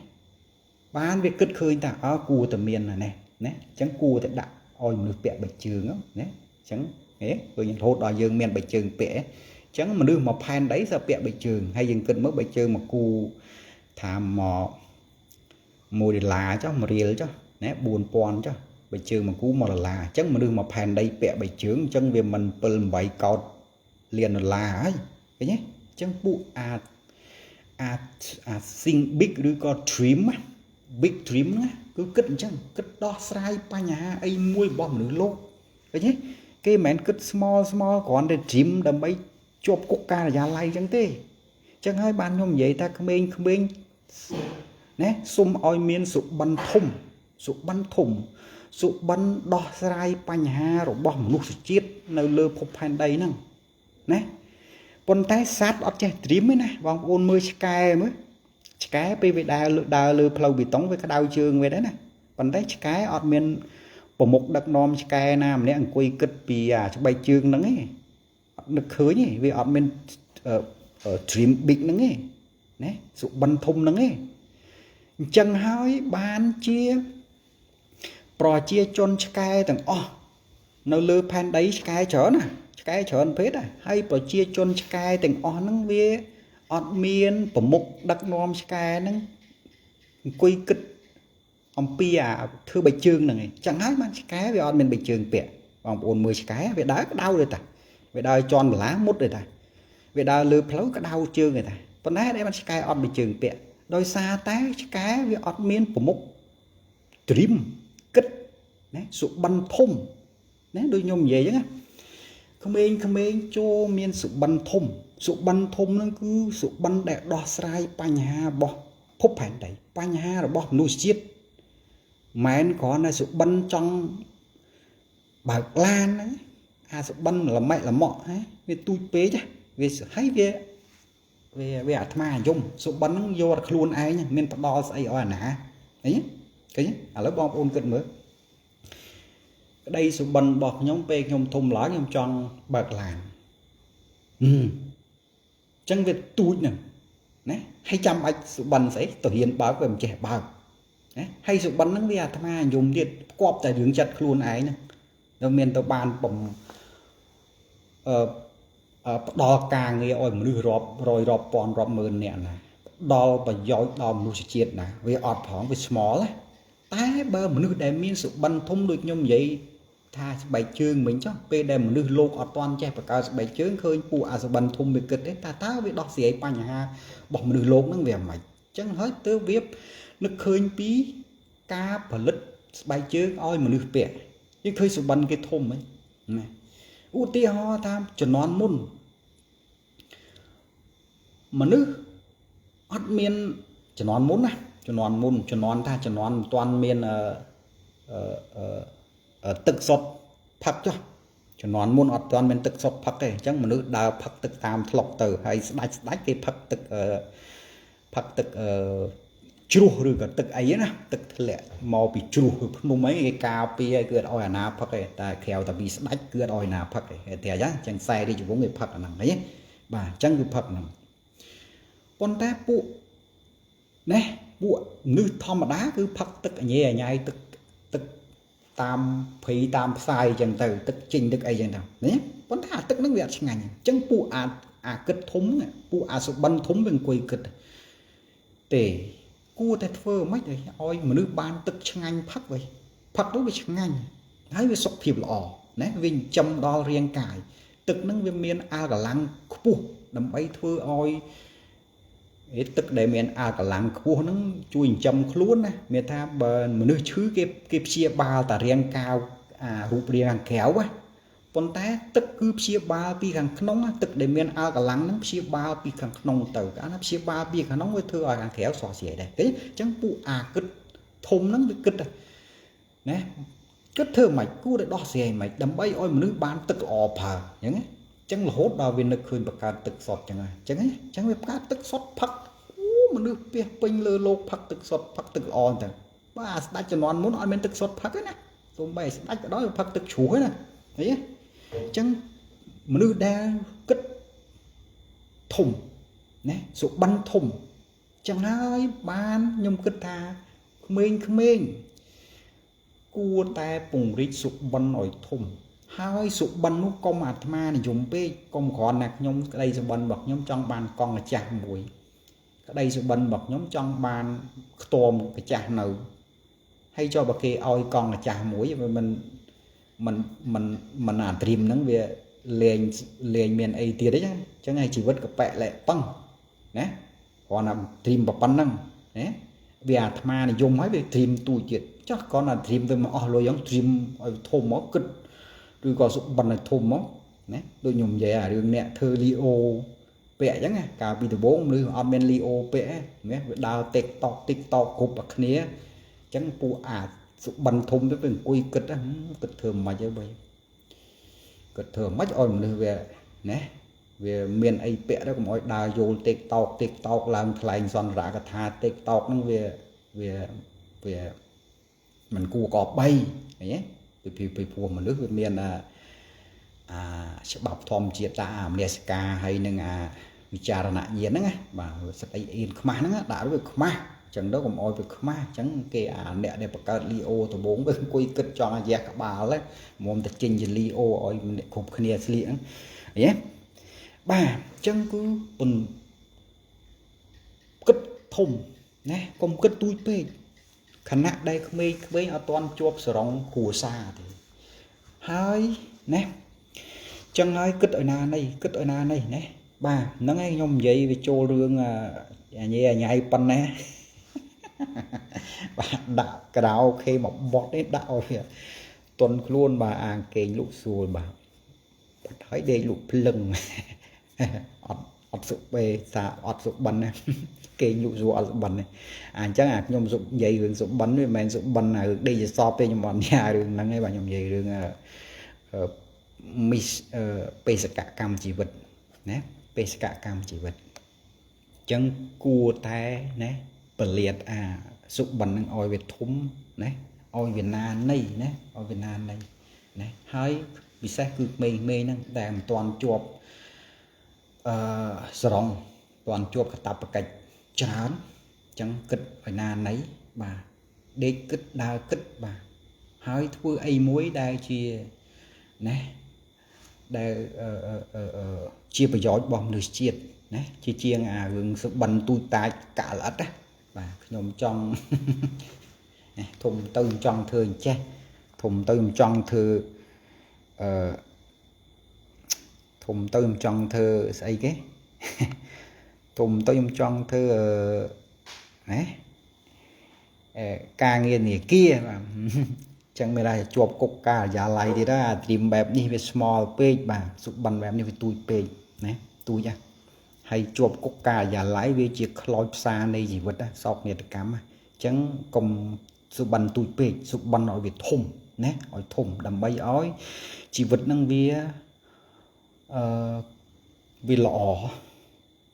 បានវាគិតឃើញថាអើគួរតែមានណាណាអញ្ចឹងគួរតែដាក់ឲ្យមនុស្សពាក់បីជើងណាអញ្ចឹងហេឃើញរហូតដល់យើងមានបីជើងពាក់អញ្ចឹងមនុស្សមកផែនដីសើពាក់បីជើងហើយយើងគិតមើលបីជើងមកគូថាមក1ដុល្លារចុះ1រៀលចុះណា4000ចុះបីជើងមកគូ1ដុល្លារអញ្ចឹងមនុស្សមកផែនដីពាក់បីជើងអញ្ចឹងវាមិន7 8កោតលានដុល្លារហើយឃើញទេអញ្ចឹងពួកអាអាអា think big ឬក៏ dream big dream ណាគឺគិតអញ្ចឹងគិតដោះស្រាយបញ្ហាអីមួយរបស់មនុស្សលោកឃើញទេគេមិនមែនគិត small small គ្រាន់តែ dream ដើម្បីជាប់គុកការិយាល័យអញ្ចឹងទេអញ្ចឹងហើយបានខ្ញុំនិយាយថាក្មេងៗណាសុំឲ្យមានសុបិនធំសុបិនធំសុបិនដោះស្រាយបញ្ហារបស់មនុស្សជាតិនៅលើភពផែនដីហ្នឹងណាប៉ុន្តែសត្វអត់ចេះ dream ទេណាបងប្អូនមើលឆ្កែមើលឆ្កែពេលវាដើរដើរលើផ្លូវបេតុងវាក្តៅជើងវាដែរណាប៉ុន្តែឆ្កែអត់មានប្រមុខដឹកនាំឆ្កែណាម្នាក់អង្គុយគិតពីអាស្បែកជើងហ្នឹងទេអត់នឹកឃើញទេវាអត់មាន dream big ហ្នឹងទេណាសុបិនធំហ្នឹងទេអញ្ចឹងហើយបានជាប្រជាជនឆ្កែទាំងអស់នៅលើផែនដីឆ្កែច្រើនណាឆ្កែច្រើនពេកហើយប្រជាជនឆ្កែទាំងអស់ហ្នឹងវាអត់មានប្រមុខដឹកនាំឆ្កែហ្នឹងអង្គុយគិតអំពីអាធ្វើបីជើងហ្នឹងឯងចឹងហើយបានឆ្កែវាអត់មានបីជើងពាក់បងប្អូនមើលឆ្កែវាដើរក្តៅទេតាវាដើរជន់បន្លាមុតទេតាវាដើរលើផ្លូវក្តៅជើងទេតាប៉ុន្តែដែលបានឆ្កែអត់បីជើងពាក់ដោយសារតែឆ្កែវាអត់មានប្រមុខ dream គិតណាសុបិនធំណាដូចខ្ញុំនិយាយអញ្ចឹងណាក្មេងៗចូលមានសុបិនធំសុបិនធំហ្នឹងគឺសុបិនដែលដោះស្រាយបញ្ហារបស់ភពផែនដីបញ្ហារបស់មនុស្សជាតិមិនគ្រាន់តែសុបិនចង់បើកឡានហ្នឹងអាសុបិនល្មិចល្មក់ហ៎វាទូចពេកវាហើយវាវាវាអាត្មាយំសុបិនហ្នឹងយកខ្លួនឯងមានផ្ដល់ស្អីឲ្យអាណាឃើញឃើញឥឡូវបងប្អូនគិតមើល ក្តីសុបិនរបស់ខ្ញុំពេលខ្ញុំធំឡើងខ្ញុំចង់បើកឡានអញ្ចឹងវាទូចហ្នឹងណាហើយចាំបាច់សុបិនស្អីទៅរៀនបើកវាមិនចេះបើកណាហើយសុបិនហ្នឹងវាអាត្មានិយមទៀតផ្គប់តែរឿងចិត្តខ្លួនឯងហ្នឹងដល់មានទៅបានបំអឺផ្ដល់ការងារឲ្យមនុស្សរាប់រយរាប់ពាន់រាប់ម៉ឺននាក់ណាផ្ដល់ប្រយោជន៍ដល់មនុស្សជាតិណាវាអត់ផងវា small ណាតែបើមនុស្សដែលមានសុបិនធំដូចខ្ញុំនិយាយថាស្បែកជើងមិញចុះពេលដែលមនុស្សលោកអត់ទាន់ចេះបង្កើតស្បែកជើងឃើញពួកអាសុបិនធំវាគិតទេតើវាដោះស្រាយបញ្ហារបស់មនុស្សលោកហ្នឹងវាមិនអញ្ចឹងហើយទើបវានឹកឃើញពីការផលិតស្បែកជើងឲ្យមនុស្សពាក់យើងឃើញសុបិនគេធំហ្នឹងណាឧទាហរណ៍តាមជំនាន់មុនមនុស្សអត់មានជំនាន់មុនណាជំនាន់មុនជំនាន់ថាជំនាន់មិនទាន់មានអឺទឹកសុទ្ធផឹកចុះជំនាន់មុនអត់ទាន់មានទឹកសុទ្ធផឹកទេអញ្ចឹងមនុស្សដើរផឹកទឹកតាមថ្លុកទៅហើយស្ដាច់ស្ដាច់គេផឹកទឹកផឹកទឹកជ្រោះឬក៏ទឹកអីណាទឹកធ្លាក់មកពីជ្រោះឬភ្នំអីគេការពារគឺអត់ឲ្យអាណាផឹកទេតែក្រៅតែពីស្ដាច់គឺអត់ឲ្យណាផឹកទេតែអញ្ចឹងខ្សែរាជវង្សគេផឹកអាហ្នឹងហីបាទអញ្ចឹងគឺផឹកហ្នឹងប៉ុន្តែពួកណាពួកមនុស្សធម្មតាគឺផឹកទឹកអញ៉ៃអញ៉ៃទឹកទឹកតាមព្រៃតាមផ្សាយអញ្ចឹងទៅទឹកចេញទឹកអីអញ្ចឹងទៅណាប៉ុន្តែអាទឹកហ្នឹងវាអត់ឆ្ងាញ់អញ្ចឹងពួកអាគិតធំពួកអាសុបិនធំវាអង្គុយគិតទេគួរតែធ្វើមិនឲ្យមនុស្សបានទឹកឆ្ងាញ់ផឹកវិញផឹកទៅវាឆ្ងាញ់ហើយវាសុខភាពល្អណាវាចិញ្ចឹមដល់រាងកាយទឹកហ្នឹងវាមានអាល់កាឡាំងខ្ពស់ដើម្បីធ្វើឲ្យទឹកដែលមានអាល់កាឡាំងខ្ពស់ហ្នឹងជួយចិញ្ចឹមខ្លួនណាមានថាបើមនុស្សឈឺគេព្យាបាលតែរាងកាយអារូបរាងខាងក្រៅណាប៉ុន្តែទឹកគឺព្យាបាលពីខាងក្នុងទឹកដែលមានអាល់កាឡាំងហ្នឹងព្យាបាលពីខាងក្នុងទៅកាលណាព្យាបាលពីខាងក្នុងវាធ្វើឲ្យខាងក្រៅស្រស់ស្រាយដែរឃើញអញ្ចឹងពួកអាគិតធំហ្នឹងវាគិតណាគិតធ្វើម៉េចគួរតែដោះស្រាយម៉េចដើម្បីឲ្យមនុស្សបានទឹកល្អប្រើអញ្ចឹងណាអញ្ចឹងរហូតដល់វានឹកឃើញបង្កើតទឹកសុទ្ធអញ្ចឹងអញ្ចឹងអញ្ចឹងវាបង្កើតទឹកសុទ្ធផឹកអូមនុស្សពីពេញលើលោកផឹកទឹកសុទ្ធផឹកទឹកល្អអញ្ចឹងបាទអាស្ដាច់ជំនាន់មុនអត់មានទឹកសុទ្ធផឹកទេណាសូម្បីស្ដាច់ក៏ដោយផឹកទឹកជ្រោះទេណាឃើញទេអញ្ចឹងមនុស្សដែលគិតធំណាសុបិនធំអញ្ចឹងហើយបានខ្ញុំគិតថាក្មេងៗគួរតែពង្រីកសុបិនឲ្យធំហើយសុបិននោះកុំអាត្មានិយមពេកកុំគ្រាន់តែខ្ញុំក្តីសុបិនរបស់ខ្ញុំចង់បានកង់កាចាស់មួយក្តីសុបិនរបស់ខ្ញុំចង់បានខ្ទមកាចាស់នៅហើយចុះបើគេឲ្យកង់កាចាស់មួយវាមិនមិនមិនមិនអាត្រៀមហ្នឹងវាលែងមានអីទៀតទេអញ្ចឹងហើយជីវិតក៏ប៉ែកលែកប៉ឹងណាគ្រាន់តែត្រៀមប៉ុណ្ណឹងណាវាអាត្មានិយមហើយវាត្រៀមទូទៀតចុះគ្រាន់តែត្រៀមទៅមកអស់លុយហ្នឹងត្រៀមឲ្យធំមកគិតឬក៏សុបិនឲ្យធំមកណាដូចខ្ញុំនិយាយអារឿងអ្នកធ្វើលីអូពាក់អញ្ចឹងណាកាលពីដំបូងមនុស្សអត់មានលីអូពាក់ណាវាដើរ TikTok TikTok គ្រប់តែគ្នាអញ្ចឹងពួកអាសុបិនធំទៅវាអង្គុយគិតគិតធ្វើមិនអីបីគិតធ្វើមិនឲ្យមនុស្សវាណាវាមានអីពាក់ទៅកុំឲ្យដើរយល់ TikTok TikTok ឡើងថ្លែងសន្ទរកថា TikTok ហ្នឹងវាវាវាមិនគួរកបីឃើញទេពីព្រោះមនុស្សវាមានអាច្បាប់ធម្មជាតិតាអាមនសិការហើយនឹងអាវិចារណញ្ញាណហ្នឹងណាបាទស្ដីអៀនខ្មាស់ហ្នឹងដាក់វាខ្មាស់អញ្ចឹងទៅកុំឲ្យវាខ្មាស់អញ្ចឹងគេអាអ្នកដែលបង្កើតលីអូដំបូងវាអង្គុយគិតចង់អាយះក្បាលហ្នឹងមុំតែចេញជាលីអូឲ្យគ្រប់គ្នាស្លៀកហ្នឹងឃើញទេបាទអញ្ចឹងគឺពនគិតធំណាកុំគិតទូចពេកខណៈដែលក្មេងៗអត់ទាន់ជាប់សរងគ្រួសារទេហើយណាចឹងហើយគិតឲ្យណានេះគិតឲ្យណានេះណាបាទហ្នឹងឯងខ្ញុំនិយាយវាចូលរឿងអញញ៉ៃប៉ុណ្ណាបាទដាក់ក្រៅខេមកបត់នេះដាក់ឲ្យវាទន់ខ្លួនបាទអាងគេងលក់ស្រួលបាទបាត់ហើយដេកលក់ភ្លឹងអត់សុបេសាអត់សុបិនណាគេងលក់ស្រួលអត់សុបិនទេអាអញ្ចឹងអាខ្ញុំសុនិយាយរឿងសុបិនវាមិនមែនសុបិនរឿងដេកសពទេខ្ញុំអត់និយាយរឿងហ្នឹងទេបាទខ្ញុំនិយាយរឿងមីសបេសកកម្មជីវិតណាបេសកកម្មជីវិតអញ្ចឹងគួរតែណាពលាតអាសុបិននឹងឲ្យវាធំណាឲ្យវាណានៃណាឲ្យវាណានៃ ណាហើយពិសេសគឺក្មេងៗហ្នឹងដែលមិនទាន់ជាប់អឺសរងទាន់ជាប់កតបកិច្ចច្រើនអញ្ចឹងគិតឲ្យណាណីបាទដេកគិតដើរគិតបាទហើយធ្វើអីមួយដែលជាណាដែលជាប្រយោជន៍របស់មនុស្សជាតិណាជាជាងអារឿងសុបិនទូចតាចកាក់ល្អិតណាបាទខ្ញុំចង់ធំទៅចង់ធ្វើអញ្ចេះធំទៅចង់ធ្វើអឺធំទៅខ្ញុំចង់ធ្វើស្អីគេធំទៅខ្ញុំចង់ធ្វើណាការងារនាគារបាទចឹងមានថាជាប់គុកការិយាល័យទៀតអា dream បែបនេះវា small ពេកបាទសុបិនបែបនេះវាទូចពេកណាទូចណាហើយជាប់គុកការិយាល័យវាជាខ្លោចផ្សារនៃជីវិតសោកនាដកម្មអញ្ចឹងកុំសុបិនទូចពេកសុបិនឲ្យវាធំណាឲ្យធំដើម្បីឲ្យជីវិតនឹងវាអឺវាល្អ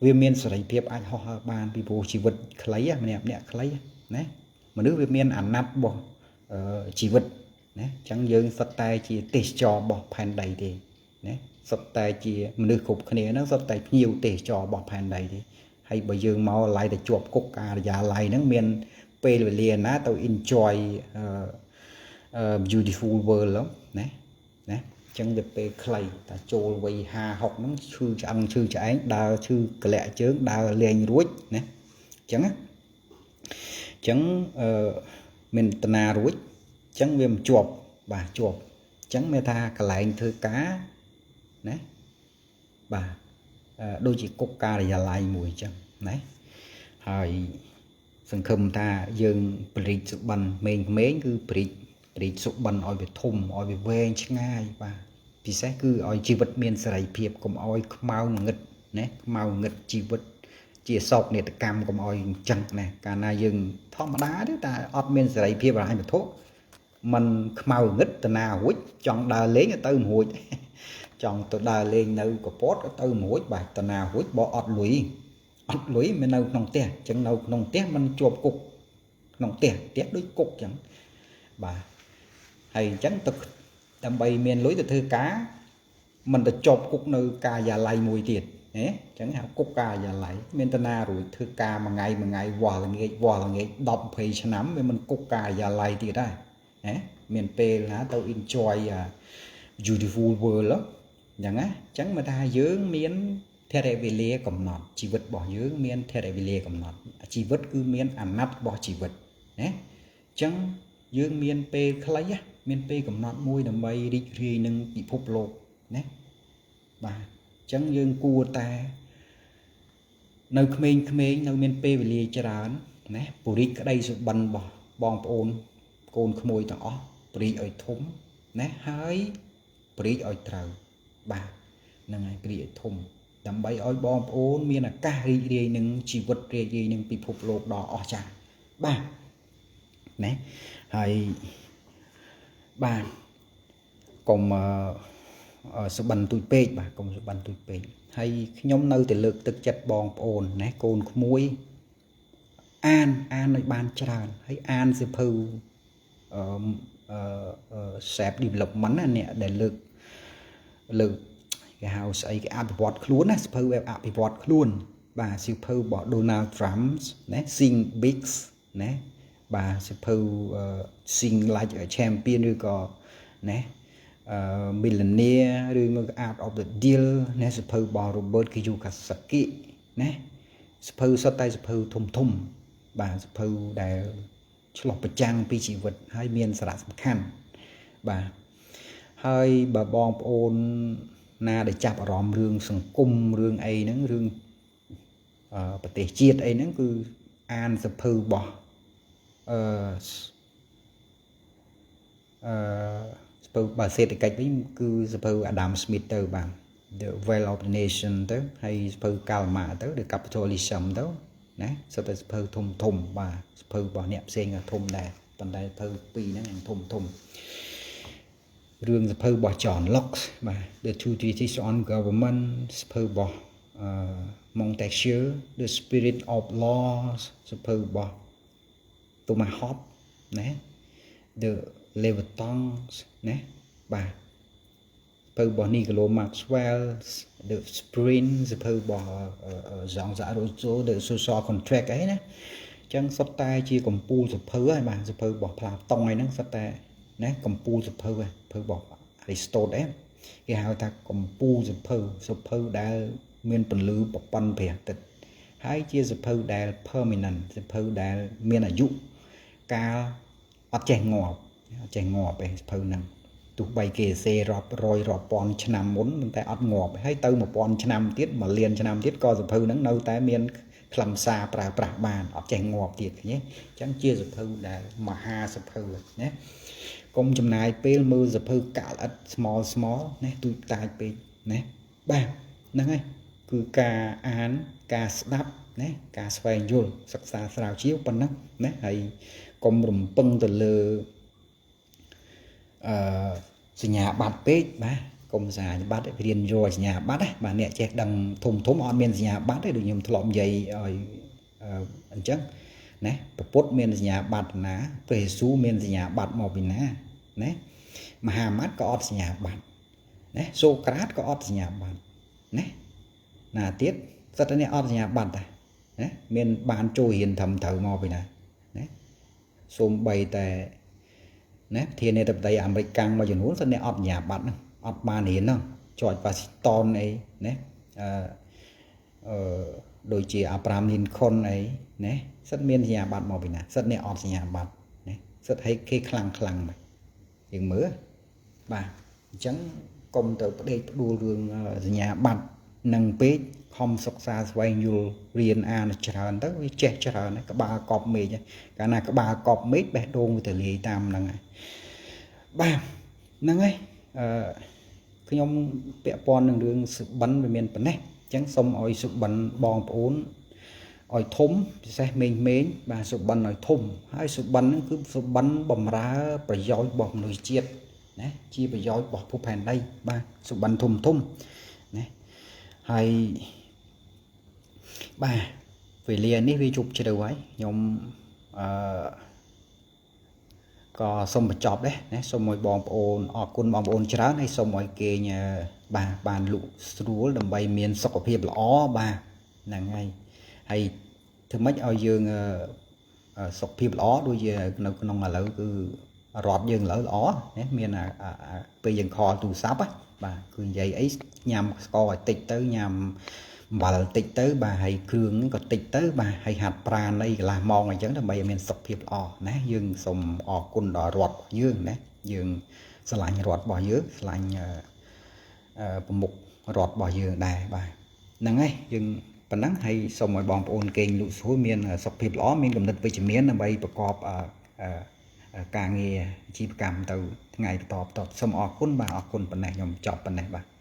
វាមានសេរីភាពអាចហោះហើរបានពីព្រោះជីវិតខ្លីម្នាក់ម្នាក់ខ្លីណាមនុស្សវាមានអាណត្តិរបស់ជីវិតណាអញ្ចឹងយើងសុទ្ធតែជាទេសចររបស់ផែនដីទេណាសុទ្ធតែជាមនុស្សគ្រប់គ្នាហ្នឹងសុទ្ធតែភ្ញៀវទេសចររបស់ផែនដីទេហើយបើយើងមកឡៃតែជាប់គុកការិយាល័យហ្នឹងមានពេលវេលាណាទៅ enjoy beautiful world ណាណាអញ្ចឹងវាពេលខ្លីតែចូលវ័យ50 60ហ្នឹងឈឺឆ្អឹងឈឺឆ្អែងដើរឈឺកលាក់ជើងដើរលេងរួចណាអញ្ចឹងណាអញ្ចឹងអឺមានតនារួចអញ្ចឹងវាមិនជាប់បាទជាប់អញ្ចឹងមានថាកន្លែងធ្វើការណាបាទដូចជាគុកការិយាល័យមួយអញ្ចឹងណាហើយសង្ឃឹមថាយើងបរិចសុបិនមេងក្មេងគឺបរិចបរិចសុបិនឲ្យវាធំឲ្យវាវែងឆ្ងាយបាទពិសេសគឺឲ្យជីវិតមានសេរីភាពកុំឲ្យខ្មៅងឹតណាខ្មៅងឹតជីវិតជាសោកនាដកម្មកុំឲ្យអញ្ចឹងណាកាលណាយើងធម្មតាទេតែអត់មានសេរីភាពហិរញ្ញវត្ថុมันខ្មៅងឹតតណារួចចង់ដើរលេងទៅមិនរួចចង់ទៅដើរលេងនៅកពតទៅមិនរួចបាទតណារួចបើអត់លុយអត់លុយមិននៅក្នុងផ្ទះអញ្ចឹងនៅក្នុងផ្ទះมันជាប់គុកក្នុងផ្ទះផ្ទះដូចគុកអញ្ចឹងបាទហើយអញ្ចឹងទៅដើម្បីមានលុយទៅធ្វើការมันទៅជាប់គុកនៅការិយាល័យមួយទៀតណាអញ្ចឹងហៅគុកការិយាល័យមានតណារួចធ្វើការមួយថ្ងៃមួយថ្ងៃវាស់ល្ងាចវាស់ល្ងាច10 20ឆ្នាំវាមិនគុកការិយាល័យទៀតដែរណាមានពេលណាទៅ enjoy beautiful world អញ្ចឹងណាអញ្ចឹងមកថាយើងមានធរវេលាកំណត់ជីវិតរបស់យើងមានធរវេលាកំណត់ជីវិតគឺមានអាណត្តិរបស់ជីវិតណាអញ្ចឹងយើងមានពេលខ្លីមានពេលកំណត់មួយដើម្បីរីករាយនឹងពិភពលោកណាបាទអញ្ចឹងយើងគួរតែនៅក្មេងៗនៅមានពេលវេលាច្រើនណាពរិចក្តីសុបិនរបស់បងប្អូនកូនក្មួយទាំងអស់ពរិចឲ្យធំណាហើយពរិចឲ្យត្រូវបាទហ្នឹងហើយពរិចឲ្យធំដើម្បីឲ្យបងប្អូនមានឱកាសរីករាយនឹងជីវិតរីករាយនឹងពិភពលោកដ៏អស្ចារ្យបាទណាហើយបាទកុំសុបិនទូចពេកបាទកុំសុបិនទូចពេកហើយខ្ញុំនៅតែលើកទឹកចិត្តបងប្អូនណាកូនក្មួយអានអានឲ្យបានច្រើនហើយអានសៀវភៅអឺ self development ណាអ្នកដែលលើកលើកគេហៅស្អីគេអភិវឌ្ឍខ្លួនណាសៀវភៅបែបអភិវឌ្ឍខ្លួនបាទសៀវភៅរបស់ Donald Trump ណា Think Big ណាបាទសៀវភៅ Think Like a Champion ឬក៏ណាអឺ Millionaire ឬមក Art of the Deal ណាសៀវភៅរបស់ Robert Kiyosaki ណាសៀវភៅសុទ្ធតែសៀវភៅធំធំបាទសៀវភៅដែលឆ្លុះបញ្ចាំងពីជីវិតហើយមានសារៈសំខាន់បាទហើយបើបងប្អូនណាដែលចាប់អារម្មណ៍រឿងសង្គមរឿងអីហ្នឹងរឿងប្រទេសជាតិអីហ្នឹងគឺអានសៀវភៅរបស់អឺអឺសៀវភៅបើសេដ្ឋកិច្ចវិញគឺសៀវភៅ Adam Smith ទៅបាទ The Wealth of the Nation ទៅហើយសៀវភៅ Karl Marx ទៅ The Capitalism ទៅណាសុទ្ធតែសៀវភៅធំធំបាទសៀវភៅរបស់អ្នកផ្សេងក៏ធំដែរប៉ុន្តែសៀវភៅពីរហ្នឹងយ៉ាងធំធំរឿងសៀវភៅរបស់ John Locke បាទ The Two Treatises on Government សៀវភៅរបស់អឺ Montesquieu The Spirit of Laws សៀវភៅរបស់ Thomas Hobbes ណា The Leviathan ណាបាទ ភៅរបស់ Niccolo Maxwell The Sprint សភៅរបស់ Jean-Jacques Rousseau The Social Contract អីណាអញ្ចឹងសុទ្ធតែជាកម្ពូលសភៅហើយបាទសភៅរបស់ប្លាតុងអីហ្នឹងសុទ្ធតែណាកម្ពូលសភៅហើយសភៅរបស់ Aristotle អីគេហៅថាកម្ពូលសភៅសភៅដែលមានពន្លឺប្រព័ន្ធព្រះអាទិត្យហើយជាសភៅដែល permanent សភៅដែលមានអាយុកាលអត់ចេះងាប់អត់ចេះងាប់ទេសភៅហ្នឹងទោះបីគេសេរាប់រយរាប់ពាន់ឆ្នាំមុនប៉ុន្តែអត់ងាប់ហើយទៅ1000ឆ្នាំទៀត1លានឆ្នាំទៀតក៏សភៅហ្នឹងនៅតែមានខ្លឹមសារប្រើប្រាស់បានអត់ចេះងាប់ទៀតឃើញទេអញ្ចឹងជាសភៅដែលមហាសភៅណាកុំចំណាយពេលមើលសភៅកាក់ល្អិត small small ណាទូចតាចពេកណាបាទហ្នឹងហើយគឺការអានការស្ដាប់ណាការស្វែងយល់សិក្សាស្រាវជ្រាវប៉ុណ្ណឹងណាហើយកុំរំពឹងទៅលើអឺសញ្ញាបត្រពេកបាទកុំសញ្ញាបត្ររៀនយកសញ្ញាបត្រណាបាទអ្នកចេះដឹងធំធំអត់មានសញ្ញាបត្រទេដូចខ្ញុំធ្លាប់និយាយឲ្យអញ្ចឹងណាពុទ្ធមានសញ្ញាបត្រណាព្រះយេស៊ូវមានសញ្ញាបត្រមកពីណាណាមហាម៉ាត់ក៏អត់សញ្ញាបត្រណាសូក្រាតក៏អត់សញ្ញាបត្រណាណាទៀតសិតតែនេះអត់សញ្ញាបត្រដែរណាមានបានចូលរៀនត្រឹមត្រូវមកពីណាណាសូម្បីតែណាធានាធិបតីអាមេរិកកាំងមួយចំនួនសិនអ្នកអត់សញ្ញាបត្រហ្នឹងអត់បានរៀនហ្នឹងចចវ៉ាស៊ីតនអីណាអឺអឺដូចជាអាប្រាមលីនខុនអីណាសិតមានសញ្ញាបត្រមកពីណាសិតអ្នកអត់សញ្ញាបត្រណាសិតឲ្យគេខ្លាំងខ្លាំងមកយើងមើលបាទអញ្ចឹងកុំទៅផ្ដេកផ្ដួលរឿងសញ្ញាបត្រនឹងពេកខំសិក្សាស្វែងយល់រៀនអានច្រើនទៅវាចេះច្រើនក្បាលកប់មេឃកាលណាក្បាលកប់មេឃបេះដូងវាទៅលាយតាមហ្នឹងហើយបាទហ្នឹងហើយអឺខ្ញុំពាក់ព័ន្ធនឹងរឿងសុបិនវាមានប៉ុណ្ណេះអញ្ចឹងសូមឲ្យសុបិនបងប្អូនឲ្យធំពិសេសមេងមេងបាទសុបិនឲ្យធំហើយសុបិនហ្នឹងគឺសុបិនបំរើប្រយោជន៍របស់មនុស្សជាតិណាជាប្រយោជន៍របស់ភពផែនដីបាទសុបិនធំធំណាហើយបាទវេលានេះវាជប់ជ្រៅហើយខ្ញុំអឺក៏សូមបញ្ចប់ដែរណាសូមឲ្យបងប្អូនអរគុណបងប្អូនច្រើនហើយសូមឲ្យគេបាទបានលក់ស្រួលដើម្បីមានសុខភាពល្អបាទហ្នឹងហើយហើយធ្វើម៉េចឲ្យយើងសុខភាពល្អដូចជានៅក្នុងឥឡូវគឺរដ្ឋយើងឥឡូវល្អណាមានពេលយើង call ទូរស័ព្ទបាទគឺនិយាយអីញ៉ាំស្ករឲ្យតិចទៅញ៉ាំអំបិលតិចទៅបាទហើយគ្រឿងក៏តិចទៅបាទហើយហាត់ប្រាណអីកន្លះម៉ោងអញ្ចឹងដើម្បីឲ្យមានសុខភាពល្អណាយើងសូមអរគុណដល់រដ្ឋរបស់យើងណាយើងស្រឡាញ់រដ្ឋរបស់យើងស្រឡាញ់ប្រមុខរដ្ឋរបស់យើងដែរបាទហ្នឹងហើយយើងប៉ុណ្ណឹងហើយសូមឲ្យបងប្អូនគេងលក់ស្រួលមានសុខភាពល្អមានគំនិតវិជ្ជមានដើម្បីប្រកបការងារអាជីវកម្មទៅថ្ងៃបន្តបន្តសូមអរគុណបាទអរគុណប៉ុណ្ណេះខ្ញុំចប់ប៉ុណ្ណេះបាទ។